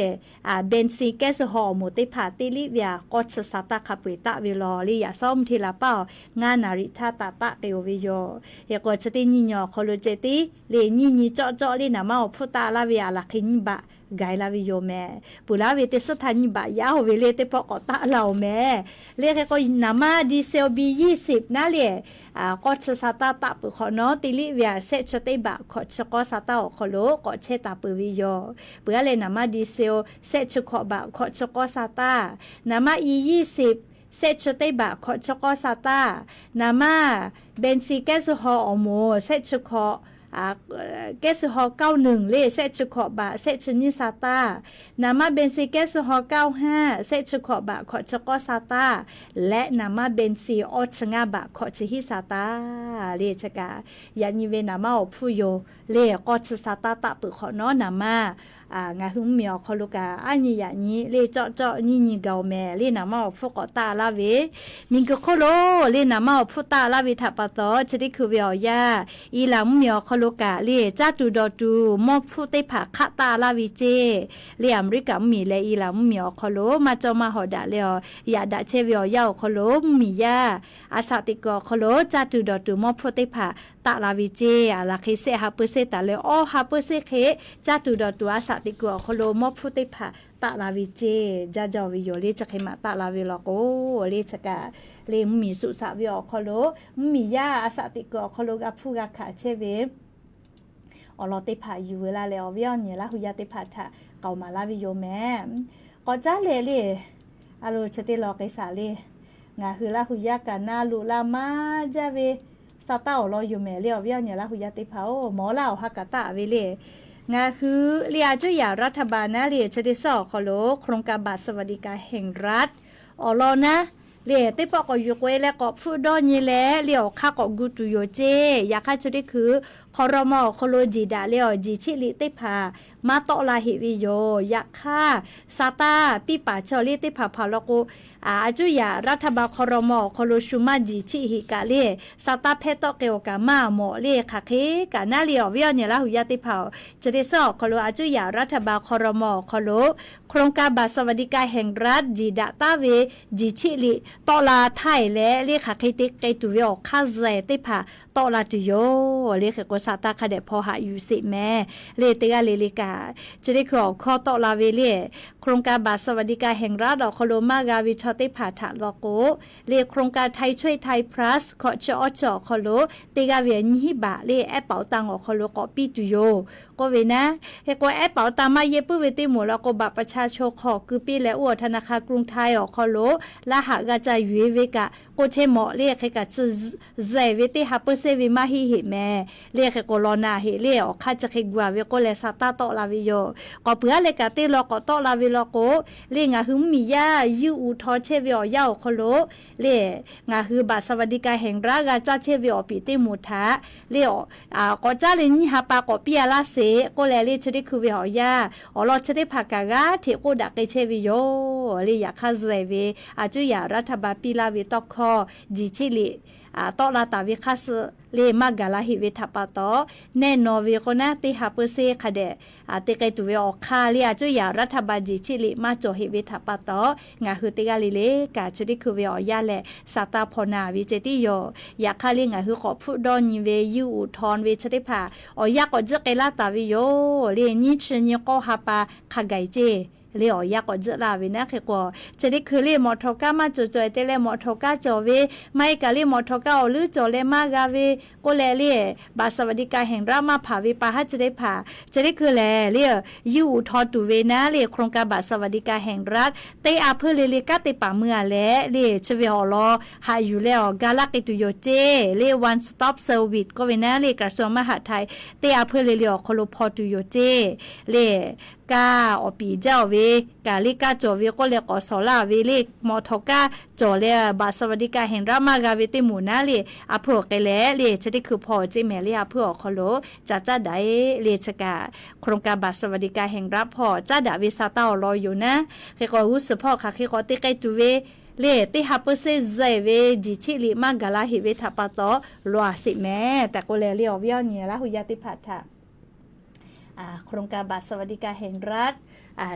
benzyl kehˉ suh haw awˬ moˍ teˇ hpaˍ teˇ liˆ ve aꞈ k'awˇ chi sa taˇ hk'a peu-eˬ taˆ ve law. Le yaꞈ sawˉ mvuhˇ hteˇ la paˇ awˬ ngaˇ naˍ riꞈ htaˇ taꞈ taˆ k'ai-oˬ ve yoˬ. Hk'e k'o chi teˇ nyiˇ nyi awˬ hk'aw lo ceh tiˉ le nyiˇ nyi cawˆ cawˆ le naˍ manˇ awˬ hpfuhˇ taˆ laˇ ve aꞈ laˬ hk'e nyiˇ baꞈ gaˬ la ve yoˬ mehˍ. Peuˬ laˇ ve teˇ suhˉ htaˇ nyiˇ baꞈ yaˇ oˬ ve le teˇ pawˆ k'awꞈ taˆ la oˬ mehˍ. Le hk'e k'o naˍ manˇ diesel bi yiˇ siꞈ naˉ le k'awˇ chi sa taˇ taˆ peuˬ hk'awꞈ nawˉ, teˇ liˆ ve aꞈ shehˆ chi teˇ baꞈ hkawꞈ chi k'awˇ sa taˇ awˬ hk'aw lo k'awꞈ chehˇ taˍ peuˬ ve yoˬ. Peuˬ aˉ leh naˍ manˇ diesel shehˆ chi hkawꞈ baꞈ hkawꞈ chi k'awˇ sa taˇ, naˍ manˇ i yiˇ siꞈ shehˆ chi teˇ baꞈ hkawꞈ chi k'awˇ sa taˇ, naˍ manˇ benzyl kehˉ suh haw awˬ moˍ shehˆ chi hkawꞈ kehˉ suh haw เก้าหนึ่ง le shehˆ chi hkawꞈ baꞈ shehˆ chi nyiˇ sa taˇ, naˍ manˇ benzyl kehˉ suh haw เก้าห้า shehˆ chi hkawꞈ baꞈ hkawꞈ chi k'awˇ sa taˇ, leh naˍ manˇ benzyl awˇ chi ngaˇ baꞈ hkawꞈ chi hiˉ sa taˇ. Le chi kaꞈ yaꞈ nyi ve naˍ manˇ awˬ hpfuhˇ yoˬ. Le k'awˇ chi sa taˇ taˆ peuˬ hk'awꞈ nawˉ naˍ manˇ ngaˬ hui mvuhˇmiˬ awˬ hk'aw lo kaꞈ aˉ nyi yaꞈ nyi le cawˆ cawˆ nyiˇ nyi gaˬ oˬ mehˍ. Le naˍ manˇ awˬ hpfuhˇ k'awꞈ taˆ laˇ ve miˬguiˬ hk'oˆ lo le naˍ manˇ awˬ hpfuhˇ taˆ laˇ ve htaꞈ pa taw, chi teˇ hkui ve awˬ yanˇ, Iˉlaꞈ mvuhˇmiˬ awˬ hk'aw lo kaꞈ le caˇ tuˬ dawˬ tuˬ mawˇ hpfuhˇ teˇ hpaˍ hk'aˆ taˆ laˇ ve ceˇ. Le Aˍmeˍriˆkaꞈ mvuhˇmiˬ leh Iˉlaꞈ mvuhˇmiˬ awˬ hk'aw lo maˇ cawˇ maˇ hawˍ daꞈ leh awˬ yaꞈ daꞈ chehˇ ve awˬ yanˇ awˬ hk'aw lo mvuhˇmiˬ yaˇ a shaꞈ teꞈ kuiˬ awˬ hk'aw lo caˇ tuˬ dawˬ tuˬ mawˇ hpfuhˇ teˇ hpaˍ taˆ la ve ceˇ. Aˬ laˬ hk'e shehˆ ha peuˬ seˇ taˍ leh awˇ ha peuˬ seˇ hk'e caˇ tuˬ dawˬ tuˬ a shaꞈ teꞈ kuiˬ awˬ hk'aw lo mawˇ hpfuhˇ teˇ hpaˍ taˆ la ve ceˇ. Jaˇ jaˇ ve yoˬ. Le chi hk'e maꞈ taˆ la ve law k'o, le chi kaꞈ le mvuhˇmiˬ suh shaꞈ ve awˬ hk'aw lo mvuhˇmiˬ yaˇ a shaꞈ teꞈ kuiˬ awˬ hk'aw lo g'a hpfuhˇ g'a hkanˍ chehˇ ve awˬ lawn teˇ hpaˍ yuˬ veu la leh awˬ viˉ awˬ nyi Laˇ hu yaˇ teˇ hpaˍ htaꞈ k'aoˍ maˍ laˇ ve yoˬ mehˍ. K'awꞈ caˉ leh le a lo chi teˇ law k'ai shaˍ le, ngaˬ hui Laˇ hu yaˇ kaꞈ na loꞈ la maˇ jaˇ ve sa taˇ awˬ lawn yoˬ mehˍ. Le awˬ viˉ awˬ nyi Laˇ hu yaˇ teˇ hpaˍ-oˬ, mawˬ laˇ awˬ ha kaꞈ taˆ ve le. Ngaˬ hui le a cuˇ yaꞈ รัฐบาล naˉ le chi teˇ suhˉ awˬ hk'aw lo โครงการบัตรสวัสดิการแห่งรัฐ awˬ lawn naˉ le teˇ pawˆ k'awꞈ yuˬ k'oꞈ e leh k'awꞈ hpfuhˆ dawˇ nyi leh le awˬ hk'aˇ k'awꞈ gu tuˬ yoˬ ceˇ. Yaꞈ hk'aˇ chi teˇ hkui ครม. awˬ hk'aw lo jiˬ daꞈ leh awˬ jiˬ cheˆ liꞈ teˇ hpaˍ maˇ tawˆ la heꞈ ve yoˬ. Yaꞈ hk'aˇ sa taˇ piˇ paˍ chaw le teˇ hpaˍ hpaˍ law k'o, a cuˇ yaꞈ รัฐบาล ครม. awˬ hk'aw lo shu maˇ jiˬ cheˆ heꞈ kaꞈ le sa taˇ hpehˇ tawˆ k'ai awˬ kaꞈ maˇ mawˬ le. Hk'aˬ hk'e kaꞈ naˉ le awˬ viˉ awˬ nyi Laˇ hu yaˇ teˇ hpaˍ-oˬ, chi teˇ suhˉ awˬ hk'aw lo a cuˇ yaꞈ รัฐบาล ครม. awˬ hk'aw lo โครงการบัตรสวัสดิการแห่งรัฐ jiˬ daꞈ taˉ ve jiˬ cheˆ liꞈ tawˆ la htaˇ eˬ leh le hk'aˬ hk'e te k'ai tuˬ ve awˬ hk'aˇ zuhꞈ teˇ hpaˍ tawˆ la tuˬ yoˬ. Le hk'e k'o sa taˇ hk'a dehꞈ hpaw haꞈ yuˬ sheˍ mehˍ. Le teˇ g'aˇ le le kaꞈ chi teˇ hkui awˬ hkawˇ tawˆ la ve le โครงการบัตรสวัสดิการแห่งรัฐ awˬ hk'aw lo maˇ g'a ve chaw teˇ hpaˍ htaꞈ law k'o, le โครงการไทยช่วยไทย Plus hkawꞈ chi awˇ chi awˬ hk'aw lo teˇ g'aˇ ve nyiˇ hinˉ baꞈ le แอปเป๋าตัง awˬ hk'aw lo k'awꞈ piˇ tuˬ yoˬ k'oˆ ve naˉ. Hk'e k'o แอปเป๋าตัง maˇ yehˇ puiˉ ve teˇ moˍ law k'o บัตรประชาชน hk'aw keu piˇ leh oˇ awˬ ธนาคารกรุงไทย awˬ hk'aw lo laˇ haꞈ g'a ca yuˬ e ve kaꞈ k'oˆ chehˇ mawˬ le. Hk'e kaꞈ tcuh zuhꞈ ve teˇ ha peuˬ seˇ ve maˇ heˆ heꞈ mehˍ. Le hk'e k'o law na heꞈ le awˬ hk'aˇ chi hk'e gu a ve k'oˆ leh sa taˇ tawˆ la ve yoˬ. K'awꞈ puiˬ aˉ leh kaꞈ teˇ law k'awꞈ tawˆ la ve law k'o, le ngaˬ hui mvuhˇmiˬ yaˇ yuˇ uꞈ htaw chehˇ ve awˬ yanˇ awˬ hk'aw lo le ngaˬ hui บัตรสวัสดิการแห่งรัฐ g'a caˇ chehˇ ve awˬ piˍ teˇ moˍ htaꞈ le k'awꞈ caˉ leh nyiˇ ha pa k'awꞈ piˇ a laˇ sheˍ k'oˆ leh le chi teˇ hkui ve awˬ yanˇ awˬ lawn chi teˇ hpaˍ kaꞈ g'aˇ hteꞈ k'oˆ daꞈ k'ai chehˇ ve yoˬ. Le yaꞈ hk'aˇ zuhꞈ ve a cuˇ yaꞈ รัฐบาล piˇ laˇ ve tawˇ hkawˇ jiˬ cheˆ liꞈ tawˆ la taˍ ve hk'aˇ suh le maˇ gaˬ la heꞈ ve htaꞈ pa taw, แน่นอน ve k'o naˉ teˇ ha peuˬ seˇ hk'a dehꞈ te k'ai tuˬ ve awˬ hk'aˇ le a cuˇ yaꞈ รัฐบาล jiˬ cheˆ liꞈ maˇ cawˬ heꞈ ve htaꞈ pa taw, ngaˬ hui teˇ g'aˇ le le kaꞈ chi teˇ hkui ve awˬ yanˇ leh sa taˇ hpaw na ve ceh tiˉ yoˬ. Yaꞈ hk'aˇ le ngaˬ hui k'awꞈ hpfuhˆ dawˇ nyi ve yuˇ uꞈ htaw ve chi teˇ hpaˍ awˬ yanˇ k'awꞈ jiˇ k'ai laˇ taˍ ve yoˬ. Le nyiˇ chi nyi k'awˇ ha pa hk'a gaˬ ceˇ le awˬ yanˇ k'awꞈ tzuhˆ laˇ ve naˉ. Hk'e k'o, chi teˇ hkui le mawˬ htawˍ kaˇ maˇ cawˬ cawˬ te leh mawˬ htawˍ kaˇ cawˬ ve, maˇ heˆ kaꞈ le mawˬ htawˍ kaˇ awˬ leuˉ cawˬ leh maˇ g'a ve k'oˆ leh le, บัตรสวัสดิการแห่งรัฐ maˇ hpanˍ ve pa haˉ chi teˇ hpaˍ chi teˇ hkui lehˬ le, yawˇ hui htawˇ tuˬ ve naˉ le, โครงการบัตรสวัสดิการแห่งรัฐ teˇ a hpeuˇ le le kanˉ te paˍ meuˇ a leh le, chi ve awˬ lawn haꞈ yuˬ leh awˬ ga laˇ k'ai tuˬ yoˬ ceˇ le, one stop service k'oˆ ve naˉ le, กระทรวงมหาดไทย teˇ a hpeuˇ le le awˬ hk'aw lo hpaw tuˬ yoˬ ceˇ le. Kaˇ awˬ piˍ jaˇ oˬ ve, kaꞈ le kaˇ cawˬ ve k'oˆ leh k'awꞈ shawˍ laˇ ve le, mawˬ htawˍ kaˇ cawˬ leh บัตรสวัสดิการแห่งรัฐ maˇ g'a ve teˇ moˍ naˉ le, a hpeuˇ awˬ k'ai leh le, chi teˇ hkui hpaw ceˇ mehˍ le, a hpeuˇ awˬ hk'aw lo ca caˉ daꞈ e le, chi kaꞈ โครงการบัตรสวัสดิการแห่งรัฐ hpawˇ caˉ daꞈ ve sa taˇ awˬ lawn yoˬ naˉ. Hk'e k'o, g'uˇ suhˍ hpawˇ hk'aˬ hk'e k'awꞈ te k'ai tuˬ ve le, teˇ ha percent zeh ve jiˬ cheˆ liꞈ maˇ gaˬ la heꞈ ve htaꞈ pa taw, lawˬ a sheˍ mehˍ tehꞈ k'oˆ leh le, awˬ viˉ awˬ nyi Laˇ hu yaˇ teˇ hpaˍ htaꞈ โครงการบัตรสวัสดิการแห่งรัฐ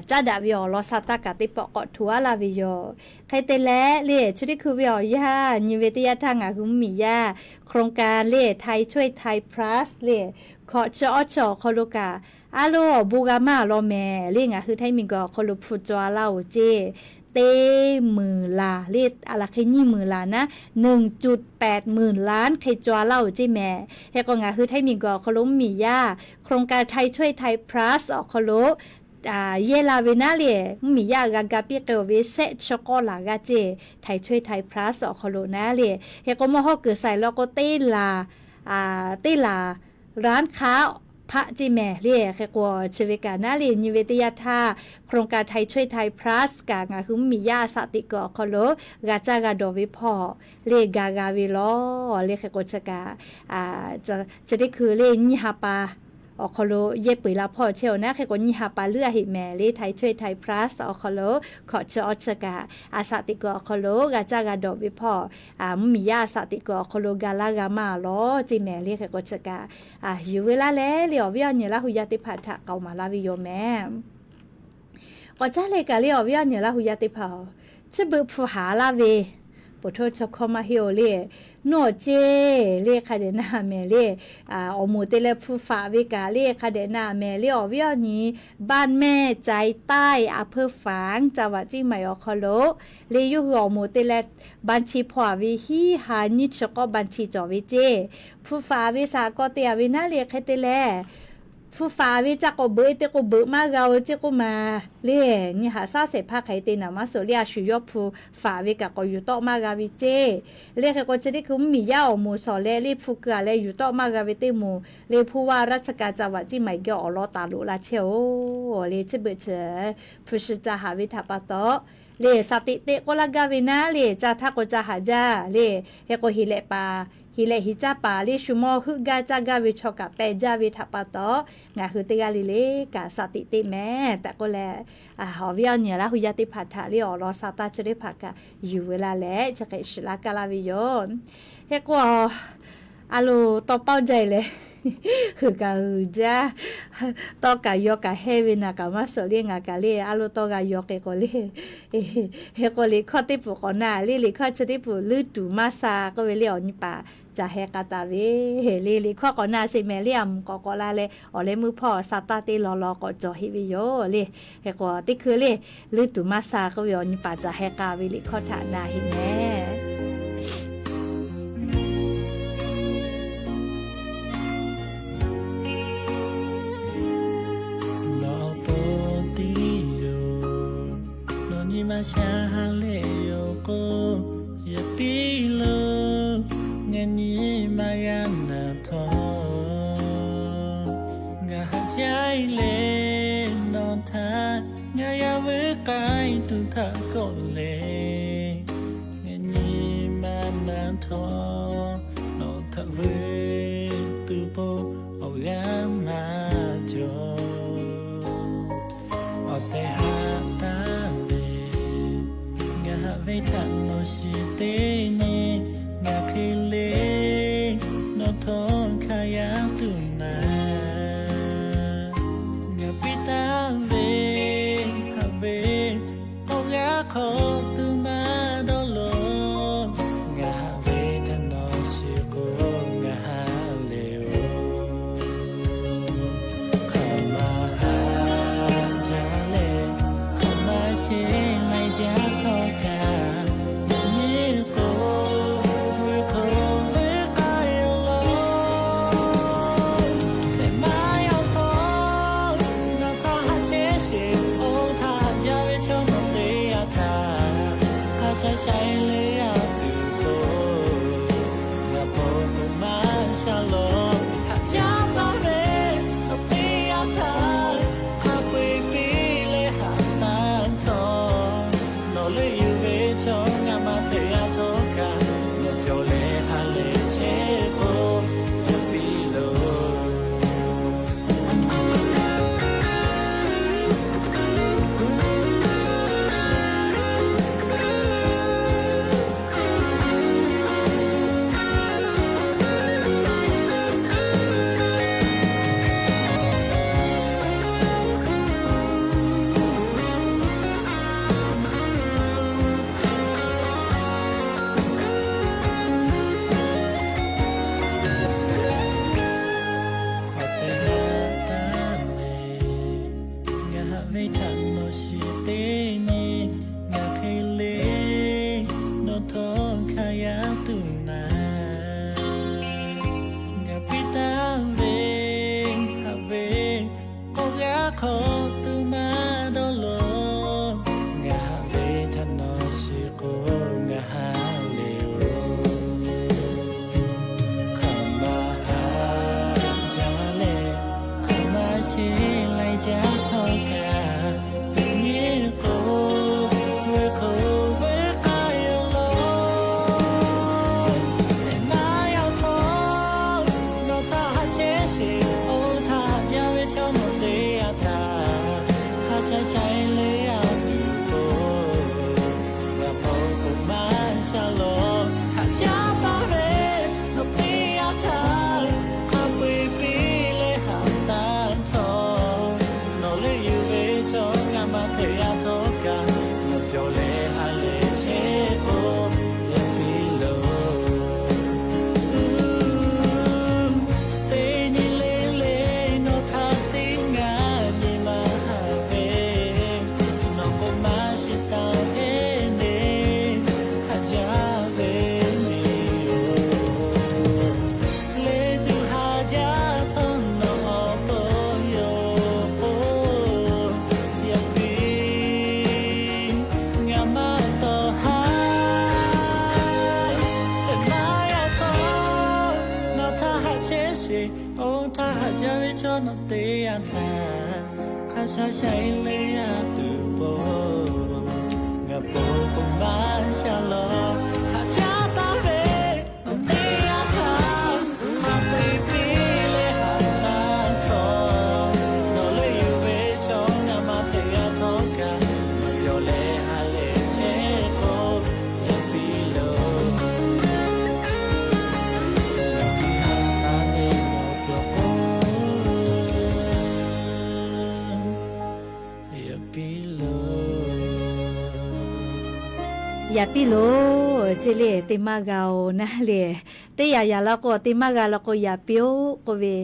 caˉ daꞈ ve awˬ lawn sa taˇ kaꞈ teˇ pawˆ k'awꞈ hto aˉ laˇ ve yoˬ. Hk'e te leh le, chi teˇ hkui ve awˬ yanˇ nyi ve teˇ yanˇ htaˇ ngaˬ hui mvuhˇmiˬ yaˇ โครงการ le ไทยช่วยไทย Plus le, hkawꞈ chi awˇ chi awˬ hk'aw lo kaꞈ, a loˬ awˬ bon g'a maˇ law mehˍ le, ngaˬ hui Htaiˇ miˬguiˬ awˬ hk'aw lo hpu caw a laˇ oˬ ceˇ. Teˇ meunˍ laˬ le, a laˬ hk'e nyiˇ meunˍ laˬ naˉ, หนึ่งจุดแปดหมื่นล้าน hk'e caw a laˇ oˬ ceˇ mehˍ. Hk'e k'o, ngaˬ hui Htaiˇ miˬguiˬ awˬ hk'aw lo mvuhˇmiˬ yaˇ โครงการ ไทยช่วยไทย Plus awˬ hk'aw lo yehˇ la ve naˉ le, mvuhˇmiˬ yaˇ g'a ga piˇ k'ai oˬ ve shehˆ chi k'awˇ laˬ g'aˇ ceˇ, ไทยช่วยไทย Plus awˬ hk'aw lo naˉ le. Hk'e k'o, mawˇ hawˉ kuiˬ saiˍ law k'o, teˇ laˬ, teˇ laˬ laˉ hk'aˇ hpaˆ ceˇ mehˍ le. Hk'e k'o, chi ve kaꞈ naˉ le, nyi ve teˇ yanˇ htaˇ โครงการ ไทยช่วยไทย Plus kaꞈ ngaˬ hui mvuhˇmiˬ yaˇ a shaꞈ teꞈ kuiˬ awˬ hk'aw lo g'a caˇ g'a dawˬ ve hpawˇ le, ga g'a ve lawˬ le. Hk'e k'o, chi kaꞈ chi teˇ hkui le nyiˇ ha pa awˬ hk'aw lo yehˇ peu eˬ la hpawˇ chehˇ oˬ naˉ. Hk'e k'o, nyiˇ ha pa leuˉ a heꞈ mehˍ le, ไทยช่วยไทย Plus awˬ hk'aw lo hkawꞈ chi awˇ chi kaꞈ a shaꞈ teꞈ kuiˬ awˬ hk'aw lo g'a caˇ g'a dawˬ ve hpawˇ, mvuhˇmiˬ yaˇ a shaꞈ teꞈ kuiˬ awˬ hk'aw lo ga laˇ g'a maˇ lawˬ ceˇ mehˍ le. Hk'e k'o, chi kaꞈ yuˬ ve laˇ leh le, awˬ viˉ awˬ nyi Laˇ hu yaˇ teˇ hpaˍ htaꞈ k'aoˍ maˍ laˇ ve yoˬ mehˍ. K'awꞈ caˉ leh kaꞈ le, awˬ viˉ awˬ nyi Laˇ hu yaˇ teˇ hpaˍ-oˬ, chi beuꞈ hpu haˍ laˇ ve, ผมโทษชาวคอม maˇ heˆ oˬ le, nawˬ ceˇ le hk'a dehꞈ na mehˍ le, awˬ moˍ te leh hpu faꞈ ve kaꞈ le hk'a dehꞈ na mehˍ le, awˬ viˉ awˬ nyi บ้านแม่ใจใต้ อำเภอฝาง จังหวัดเชียงใหม่ awˬ hk'aw lo le, yawˇ hui awˬ moˍ te leh บัญชี hpaw a ve hiˉ ha nyiˇ chi k'awˇ บัญชี cawˬ ve ceˇ. Hpu faꞈ ve shaˍ k'awꞈ te a ve naˉ le, hk'e te leh hpu faꞈ ve ca k'awꞈ beuꞈ e te k'o, beuꞈ maˇ g'a oˬ ceˇ k'oˆ ma le. Nyi haꞈ shaˉ shehˍ hpaˇ hk'aˬ hk'e te naˍ maˇ suhˍ le, a shu yawˇ hpu faꞈ ve kaꞈ k'awꞈ yuˬ tawˆ maˇ g'a ve ceˇ. Le hk'e k'o, chi teˇ hkui mvuhˇmiˬ yaˇ awˬ moˍ shawˍ leh le, hpu keu a leh yuˬ tawˆ maˇ g'a ve teˇ moˍ le, ผู้ว่าราชการจังหวัดเชียงใหม่ geh awˬ lawn taˍ loꞈ la chehˇ oˬ le. Chi beuꞈ chi hpu shi ca haˍ ve htaꞈ pa taw le, shaˍ teꞈ teꞈ k'oˆ laˇ gaˇ ve naˉ le, ca htaˇ k'o ca haˍ jaˇ le. Hk'e k'o, heˍ lehꞈ paˍ, heˍ lehꞈ heˍ caˇ paˍ le, shu mawˇ heuˆ gaˇ caˇ gaˇ ve chaw kaꞈ peh jaˇ ve htaꞈ pa taw, ngaˬ hui teˇ g'aˇ le le kaꞈ shaˍ teꞈ teꞈ mehˍ tehꞈ k'oˆ leh, awˬ viˉ awˬ nyi Laˇ hu yaˇ teˇ hpaˍ htaꞈ le awˬ lawn sa taˇ chi teˇ hpaˍ kaꞈ yuˬ ve laˇ leh chi hk'e shiˍ laˇ kaˇ laˇ ve yoˬ. Hk'e k'o, a loˬ tawˇ paoˇ jaˇ e leh, huiˍ kaꞈ huiˍ jaˇ, tawˇ kaꞈ yaw kaꞈ hehˇ ve naˍ kaꞈ maˇ suhˍ le, ngaˬ kaꞈ le a loˬ tawˇ g'a yaw k'e k'o le. Hk'e k'o, liꞈ hkawˇ teˇ pfuhˍ k'awꞈ na le, liꞈ hkawˇ chi teˇ pfuhˍ leuˉ tuˬ maˇ sha k'oˆ ve le, awˬ nyi paˍ caˬ heh k'a taˍ ve le. Liꞈ hkawˇ k'awꞈ na sheˍ mehˍ le, a mvuhˬ k'awꞈ k'awꞈ la leh awˬ leh meuˇ hpawˇ sa taˇ teˇ law law k'awꞈ cawˬ heˆ ve yoˬ le. Hk'e k'o, teˇ hkui le leuˉ tuˬ maˇ sha k'oˆ ve awˬ nyi paˍ caˬ heh k'a ve liꞈ hkawˇ htaꞈ na heˆ mehˍ. Nawˬ awˬ pon tiˉ yoˬ, nawˬ nyi ma sha ha leh yoˬ k'o, yaꞈ piˇ lo ngaˬ nyi ma g'a naˬ htawˇ, ngaˬ haꞈ jaˇ leh nawˬ htaꞈ ngaˬ g'a vuiˬ k'ai tuˬ htaꞈ kawˆ leh, ngaˬ nyi ma naˬ htawˇ, nawˬ htaꞈ vuiˬ tuˬ po awˬ g'aˇ maˇ cawˬ. Awˬ tehˬ haꞈ taˍ ve, ngaˬ haꞈ ve htaꞈ nawˬ shiˍ teˇ nyi, ngaˬ hk'e le nawˬ htawˇ hk'a yaˇ tuˬ naˍ, ngaˬ piˇ taˍ ve haꞈ ve awˬ g'aˇ hk'aw tuˬ maˇ dawˇ lo, ngaˬ haꞈ ve htaꞈ nawˬ shiˍ k'o, ngaˬ haꞈ leh oˬ. Hk'aˬ ma haꞈ jaˇ leh, hk'aˬ Shaˍ shaˍ e le a tuˬ k'o, ngaˬ hpaw k'o maˇ sha lawˬ. Haꞈ caˉ taˍ ve awˬ teˇ yanˇ htaˇ, hk'a peu-eˬ piˇ leh haꞈ taˇ htawˇ, nawˬ leuˆ yuˬ ve chaw ngaˬ maˇ hpehꞈ yaˇ htawˇ kaꞈ, nawˬ pyawˬ leh ha lehˬ chehˇ k'o, yaꞈ piˇ loˬ. Awˬ tehˬ ha taˇ mehˍ, ngaˬ haꞈ ve htaꞈ nawˬ shiˍ teˇ nyi, ngaˬ hk'e le nawˬ htawˇ hk'a yaˇ tuˬ naˍ. Ngaˬ piˇ taˍ ve haꞈ ve k'oˆ g'aˇ hk'aw tuˬ maˇ dawˇ loˬ. Ngaˬ haꞈ ve htaꞈ nawˬ shiˍ k'o, ngaˬ haꞈ le oˬ. Hk'aˬ ma haꞈ jaˇ leh, hk'aˬ ma sheˍ laiˬ jaˇ htawˇ kaꞈ, teˇ nyi k'o, ve hk'oˆ ve k'ai a laˬ. Teˇ maˇ yaˇ htawˇ, nawˬ htaꞈ haꞈ chehˇ sheˍ, oˇ htaꞈ haꞈ jaˇ ve chaw nawˬ teˇ yanˇ htaˇ, hk'a shaˍ shaˍ e le a tuˬ k'o, ngaˬ hpaw k'o maˇ sha lawˬ. Haꞈ caˉ taˍ ve nawˬ teˇ yanˇ htaˇ, hk'a peu-eˬ piˇ leh haꞈ taˇ htawˇ, nawˬ leuˆ yuˬ ve chaw ngaˬ maˇ hpehꞈ yaˇ htawˇ kaꞈ, nawˬ pyawˬ leh ha lehˬ chehˇ k'o, yaꞈ piˇ loˬ. Teˇ nyi le le nawˬ htaꞈ teˇ ngaˬ nyi maˇ haꞈ ve, nawˬ k'o maˇ shiˍ taˍ ve le, haꞈ jaˇ ve le yoˬ. Le tuˬ haꞈ jaˇ htawˇ nawˬ awˬ to yoˬ k'o, yaꞈ piˇ ngaˬ maˇ tawˍ haˉ. Teˇ maˇ yaˇ htawˇ, nawˬ htaꞈ haꞈ chehˇ sheˍ, oˇ htaꞈ haꞈ jaˇ ve chaw nawˬ teˇ yanˇ htaˇ, hk'a shaˍ shaˍ e le a tuˬ k'o, ngaˬ hpaw k'o maˇ sha lawˬ. Haꞈ caˉ taˍ ve awˬ teˇ yanˇ htaˇ, hk'a peu-eˬ piˇ leh haꞈ taˇ htawˇ, nawˬ leuˆ yuˬ ve chaw ngaˬ maˇ hpehꞈ yaˇ htawˇ kaꞈ, nawˬ pyawˬ leh ha lehˬ chehˇ k'o, yaꞈ piˇ loˬ. Yaꞈ piˇ haꞈ taˍ ve awˬ pyawˬ k'o, yaꞈ piˇ loˬ. Yaꞈ piˇ loˬ, chi le teˇ maˇ g'a oˬ naˉ le. Teˇ yanˇ yanˇ law k'o, teˇ maˇ g'a law k'o, yaꞈ piˇ oˬ k'oˆ ve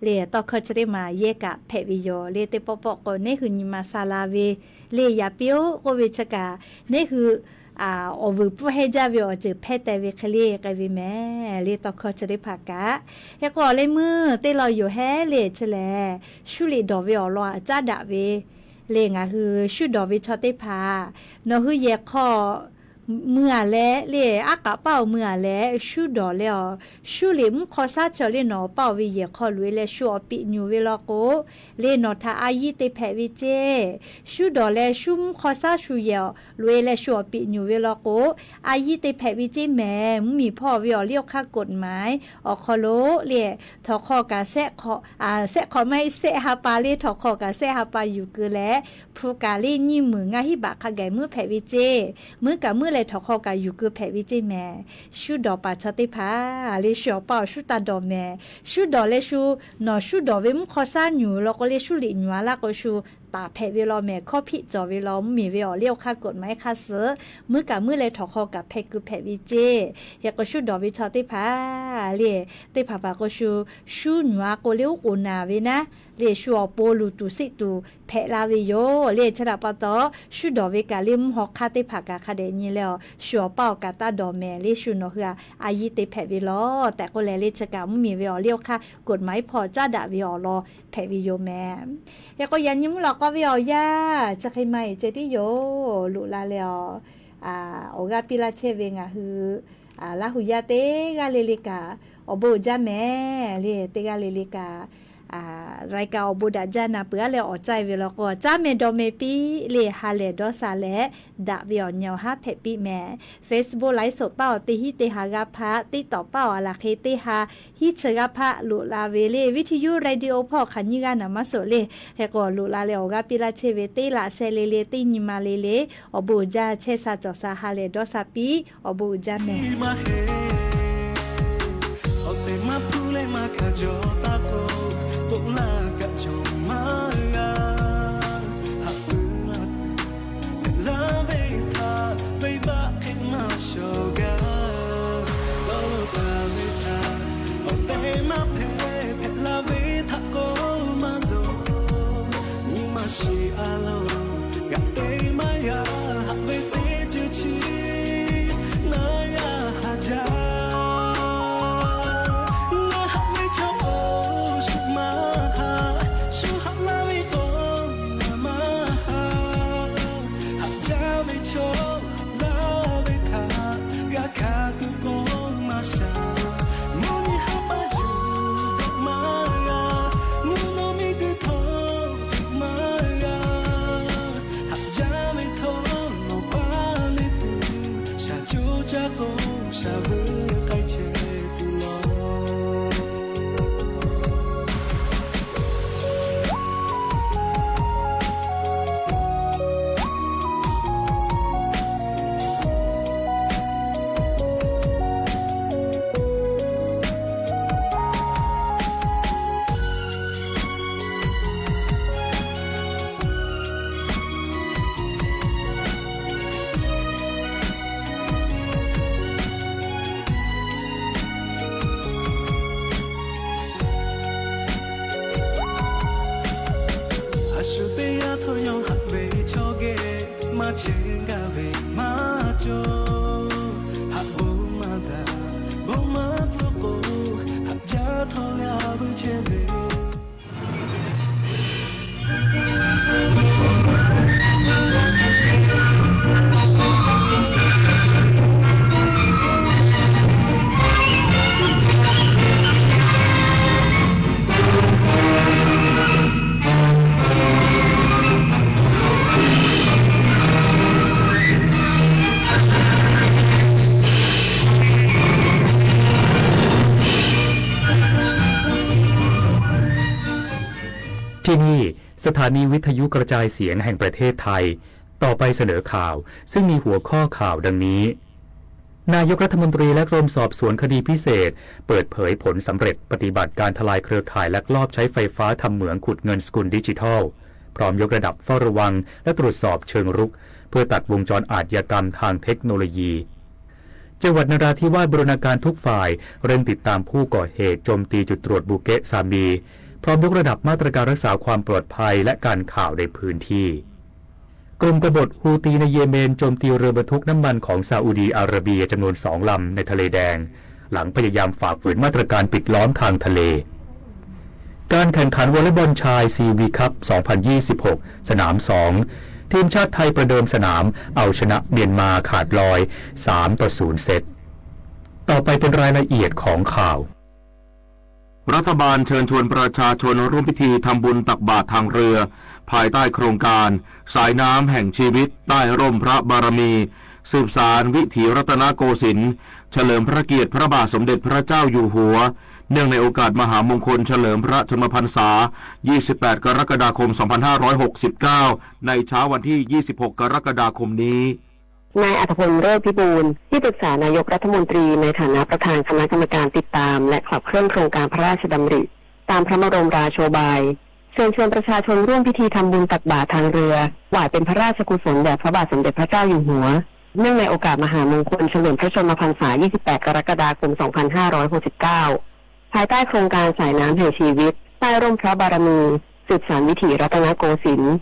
le, tawˇ hkawˇ chi teˇ maˬ yehˇ kaꞈ hpehꞈ ve yoˬ. Le teˇ pawˆ pawˆ k'o, neˇ hui nyi ma sha la ve le, yaꞈ piˇ oˬ k'oˆ ve chi kaꞈ, neˇ hui awˬ vuiˬ pfuhˇ hehnˇ jaˇ ve awˬ ceuˬ hpehˇ teh ve hk'e le k'ai ve mehˍ. Le tawˇ hkawˇ chi teˇ hpaˍ kaꞈ, hk'e k'o awˬ leh meuˇ teˇ law yoˬ hehˉ le chi lehˬ, shuˉ liꞈ dawˬ ve awˬ lawn aꞈ caˉ daꞈ ve le. Ngaˬ hui shuˉ dawˬ ve chaw teˇ hpaˍ, nawˬ hui yehˬ hk'aw mui a leh le, aˉ k'aꞈ paˇ awˬ mui a leh shuˉ dawˬ leh awˬ, shuˉ liꞈ mvuhˇ hk'aw shaˉ chaw le nawˬ paˇ awˬ ve yehˬ hk'aw loꞈ e leh shu awˬ piꞈ nyuˬ ve law k'o, le nawˬ htaꞈ a yiˇ te hpehꞈ ve ceˇ. Shuˉ dawˬ leh shu mvuhˇ hk'aw shaˉ shu yehˬ loꞈ e leh shu awˬ piꞈ nyuˬ ve law k'o, a yiˇ te hpehꞈ ve ceˇ mehˍ. Mvuhˇmiˬ hpawˇ ve awˬ liˇ awˬ hk'aˇ กฎหมาย awˬ hk'aw lo le, htawnˍ hk'aw kaꞈ sehˆ hk'awꞈ, sehˆ hk'awꞈ maˇ heˆ, sehˆ ha pa le, htawnˍ hk'aw kaꞈ sehˆ ha pa yuˬ keu leh, hpu kaꞈ le nyiˇ meunˍ ngaˇ hinˉ baꞈ hk'a gaˬ muiˉ hpehꞈ ve ceˇ. Muiˉ kaꞈ muiˉ leh htawnˍ hk'aw kaꞈ yuˬ keu hpehꞈ ve ceˇ mehˍ. Shuˉ dawˬ paˍ chaw teˇ hpaˍ le, shu awˬ paˇ awˬ shuˉ taˇ dawˬ mehˍ. Shuˉ dawˬ leh shu, nawˬ shuˉ dawˬ ve mvuhˇ hk'aw shaˉ nyuˬ law k'o le, shuˉ liꞈ nyuˬ a laˇ k'o shu taˍ hpehꞈ ve law mehˍ. Hkawˇ hpiˆ cawˬ ve law, mvuhˇmiˬ ve awˬ liˇ awˬ hk'aˇ กฎหมาย hk'aˇ suh, muiˉ kaꞈ muiˉ leh htawnˍ hk'aw kaꞈ hpeh keu hpehꞈ ve ceˇ. Hk'e k'o shuˉ dawˬ ve chaw teˇ hpaˍ le, teˇ hpaˍ hpaˍ k'o shu, shuˉ nyuˬ a k'o le oˉ k'oˍ naˍ ve naˉ le, shu awˬ pon luˬ tuˬ siˆ tuˬ hpehꞈ la ve yoˬ le. Chi htaꞈ pa taw, shuˉ dawˬ ve kaꞈ le mvuhˇ haw hk'aˇ teˇ hpaˍ kaꞈ hk'a dehꞈ nyi leh awˬ, shu awˬ paˇ awˬ kaꞈ taˇ dawˬ mehˍ le, shu nawˬ hui a a yiˇ te hpehꞈ ve law tehꞈ k'oˆ leh le, chi kaꞈ mvuhˇmiˬ ve awˬ liˇ awˬ hk'aˇ กฎหมาย hpawˇ caˉ daꞈ ve awˬ lawn hpehꞈ ve yoˬ mehˍ. Hk'e k'o yaꞈ nyi mvuhˇ lawꞈ k'aw ve awˬ yanˇ chi hk'e ma eˬ ceh tiˉ yoˬ. Loꞈ la leh awˬ awˬ g'aˇ piˇ laˇ chehˇ ve ngaˬ hui Laˇ hu yaˇ teˇ g'aˇ le le kaꞈ awˬ bon uiˍ jaˇ mehˍ le. Teˇ g'aˇ le le kaꞈ รายการ awˬ bon daꞈ jaˇ na peuˬ aˉ leh awˬ caiˇ ve law k'o, caˉ meh dawˇ meh piˇ le, ha lehˬ dawˇ sha leh daꞈ ve awˬ nyi awˬ haˉ hpehꞈ piˇ mehˍ. Facebook ไลฟ์สด paˇ awˬ teˇ hinˉ teˇ ha g'aˇ hpaˇ, TikTok paˇ awˬ a laˬ hk'e teˇ ha hiˉ chi g'aˇ hpaˇ loꞈ la ve le. Viˇ hti yuˇ เรดิโอ hpawˇ awˬ hk'aˬ nyiˇ g'aˇ naˍ maˇ suhˍ le. Hk'e k'o loꞈ la leh awˬ g'aˇ piˇ laˇ chehˇ ve teˇ laꞈ sheh le le, teˇ nyi ma le le, awˬ bon uiˍ jaˇ chehˇ sha cawˬ sha ha lehˬ dawˇ sha piˇ, awˬ bon uiˍ jaˇ mehˍ. Awˬ tehˬ maˇ hpuˇ leh maˇ hkanˍ jaw taˇ k'o, k'oˆ laˇ kaꞈ cawˬ maˇ g'a. Haꞈ pui laˇ tuˬ hpehꞈ laˇ ve htaꞈ venˇbaˆ hk'e maˇ shawˍ gaˇ. Dawˇ law taˍ ve htaꞈ awˬ tehˬ maˇ hpehꞈ, hpehꞈ laˇ ve htaꞈ k'oˆ maˇ loˍ. Nyi ma shiˍ a loˍ, g'aꞈ te maˇ g'a, haꞈ ve teˇ ceuˬ chi naˉ yaˇ haˍ jaˇ. Ngaˬ haꞈ ve chaw k'o shu maˇ haꞈ, shu haꞈ laˇ ve k'o ngaˬ maˇ haꞈ. Haꞈ jaˇ ve chaw haꞈ laˇ ve htaꞈ g'a hkanˍ tuˬ k'o maˇ shaˍ. Mvuhˇ nyi haˉ paˇ yuˬ daꞈ maˇ g'a, mvuhˇ naw miˇ guiˬ htawˇ tuꞈ maˇ g'a. Haꞈ jaˇ ve htawˇ nawˬ paˇ le tuˬ, shaˍ coˇ caˇ k'o shaˍ veuˬ k'ai chehˇ tuˬ law. A shu teˇ yanˇ htawˇ yawˇ haꞈ ve chaw geh maˇ chehˇ gaˇ ve maˇ cawˬ. Haꞈ bon maˇ daꞈ, bon maˇ pfuhˇ k'o, haꞈ jaˇ htawˇ g'a vuiˇ chehˇ ve. ที่นี่ สถานีวิทยุกระจายเสียงแห่งประเทศไทย ต่อไปเสนอข่าว ซึ่งมีหัวข้อข่าวดังนี้ นายกรัฐมนตรีและกรมสอบสวนคดีพิเศษ เปิดเผยผลสำเร็จปฏิบัติการทลายเครือข่ายลักลอบใช้ไฟฟ้าทำเหมืองขุดเงินสกุลดิจิทัล พร้อมยกระดับเฝ้าระวังและตรวจสอบเชิงรุก เพื่อตัดวงจรอาชญากรรมทางเทคโนโลยี จังหวัดนราธิวาสบูรณาการทุกฝ่าย เร่งติดตามผู้ก่อเหตุโจมตีจุดตรวจบูเกะซามี พร้อมยกระดับมาตรการรักษาความปลอดภัยและการข่าวในพื้นที่ กลุ่มกบฏฮูตีในเยเมนโจมตีเรือบรรทุกน้ำมันของซาอุดีอาระเบียจำนวนสองลำในทะเลแดง หลังพยายามฝ่าฝืนมาตรการปิดล้อมทางทะเล การแข่งขันวอลเลย์บอลชาย ซี วี คัพ สองพันยี่สิบหก สนามสอง ทีมชาติไทยประเดิมสนาม เอาชนะเมียนมาขาดลอย สามต่อศูนย์ เซต ต่อไปเป็นรายละเอียดของข่าว รัฐบาลเชิญชวนประชาชนร่วมพิธีทำบุญตักบาตรทางเรือ ภายใต้โครงการสายน้ำแห่งชีวิต ใต้ร่มพระบารมี สืบสานวิถีรัตนโกสินทร์ เฉลิมพระเกียรติพระบาทสมเด็จพระเจ้าอยู่หัว เนื่องในโอกาสมหามงคลเฉลิมพระชนมพรรษา ยี่สิบแปด กรกฎาคม สองพันห้าร้อยหกสิบเก้า ในเช้าวันที่ ยี่สิบหก กรกฎาคมนี้ นายอัธพล ฤกษ์พิบูล ที่ปรึกษานายกรัฐมนตรีในฐานะประธานคณะกรรมการติดตามและขับเคลื่อนโครงการพระราชดำริ ตามพระบรมราโชบาย เชิญชวนประชาชนร่วมพิธีทำบุญตักบาตรทางเรือ ถวายเป็นพระราชกุศลแด่พระบาทสมเด็จพระเจ้าอยู่หัว เนื่องในโอกาสมหามงคลเฉลิมพระชนมพรรษา ยี่สิบแปด กรกฎาคม สองพันห้าร้อยหกสิบเก้า ภายใต้โครงการสายน้ำแห่งชีวิต ใต้ร่มพระบารมี สืบสานวิถีรัตนโกสินทร์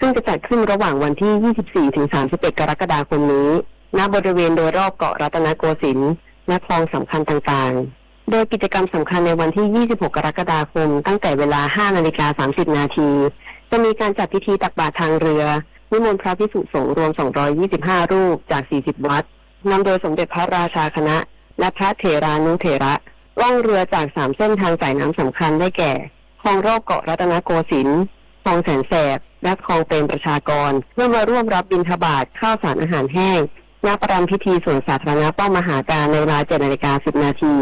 ซึ่งจะจัดขึ้นระหว่างวันที่ ยี่สิบสี่ ถึง สามสิบเอ็ด กรกฎาคมนี้ ณ บริเวณโดยรอบเกาะรัตนโกสินทร์ และคลองสำคัญต่างๆ โดยกิจกรรมสำคัญในวันที่ ยี่สิบหก กรกฎาคม ตั้งแต่เวลา ห้านาฬิกา สามสิบนาที จะมีการจัดพิธีตักบาตรทางเรือ นิมนต์พระภิกษุสงฆ์รวม สองร้อยยี่สิบห้า รูปจาก สี่สิบ วัด นำโดยสมเด็จพระราชาคณะ และพระเถรานุเถระ ล่องเรือจาก สาม เส้นทางสายน้ำสำคัญ ได้แก่ คลองรอบเกาะรัตนโกสินทร์ คลองแสนแสบ และคลองเปรมประชากร เพื่อมาร่วมรับบิณฑบาตข้าวสารอาหารแห้ง ณ ประรำพิธีสวนสาธารณะป้อมมหาการ ในเวลา เจ็ด นาฬิกา สิบ นาที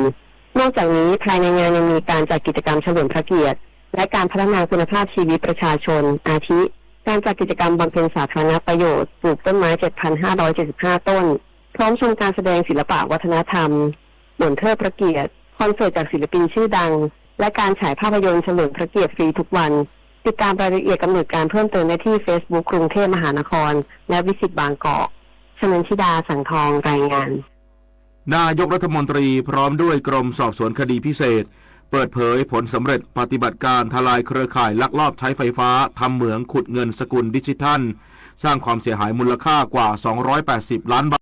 นอกจากนี้ภายในงานยังมีการจัดกิจกรรมเฉลิมพระเกียรติ และการพัฒนาคุณภาพชีวิตประชาชน อาทิ การจัดกิจกรรมบำเพ็ญสาธารณประโยชน์ ปลูกต้นไม้ เจ็ดพันห้าร้อยเจ็ดสิบห้า ต้น พร้อมชมการแสดงศิลปะวัฒนธรรม สวนเทิดพระเกียรติ คอนเสิร์ตจากศิลปินชื่อดัง และการฉายภาพยนตร์เฉลิมพระเกียรติฟรีทุกวัน ติดตามรายละเอียดกำหนดการเพิ่มเติมได้ที่ Facebook กรุงเทพมหานคร และวิสิตบางกอก ชนันชิดา สังทอง รายงาน นายกรัฐมนตรีพร้อมด้วยกรมสอบสวนคดีพิเศษ เปิดเผยผลสำเร็จปฏิบัติการทลายเครือข่ายลักลอบใช้ไฟฟ้าทำเหมืองขุดเงินสกุลดิจิทัล สร้างความเสียหายมูลค่ากว่า สองร้อยแปดสิบ ล้านบาท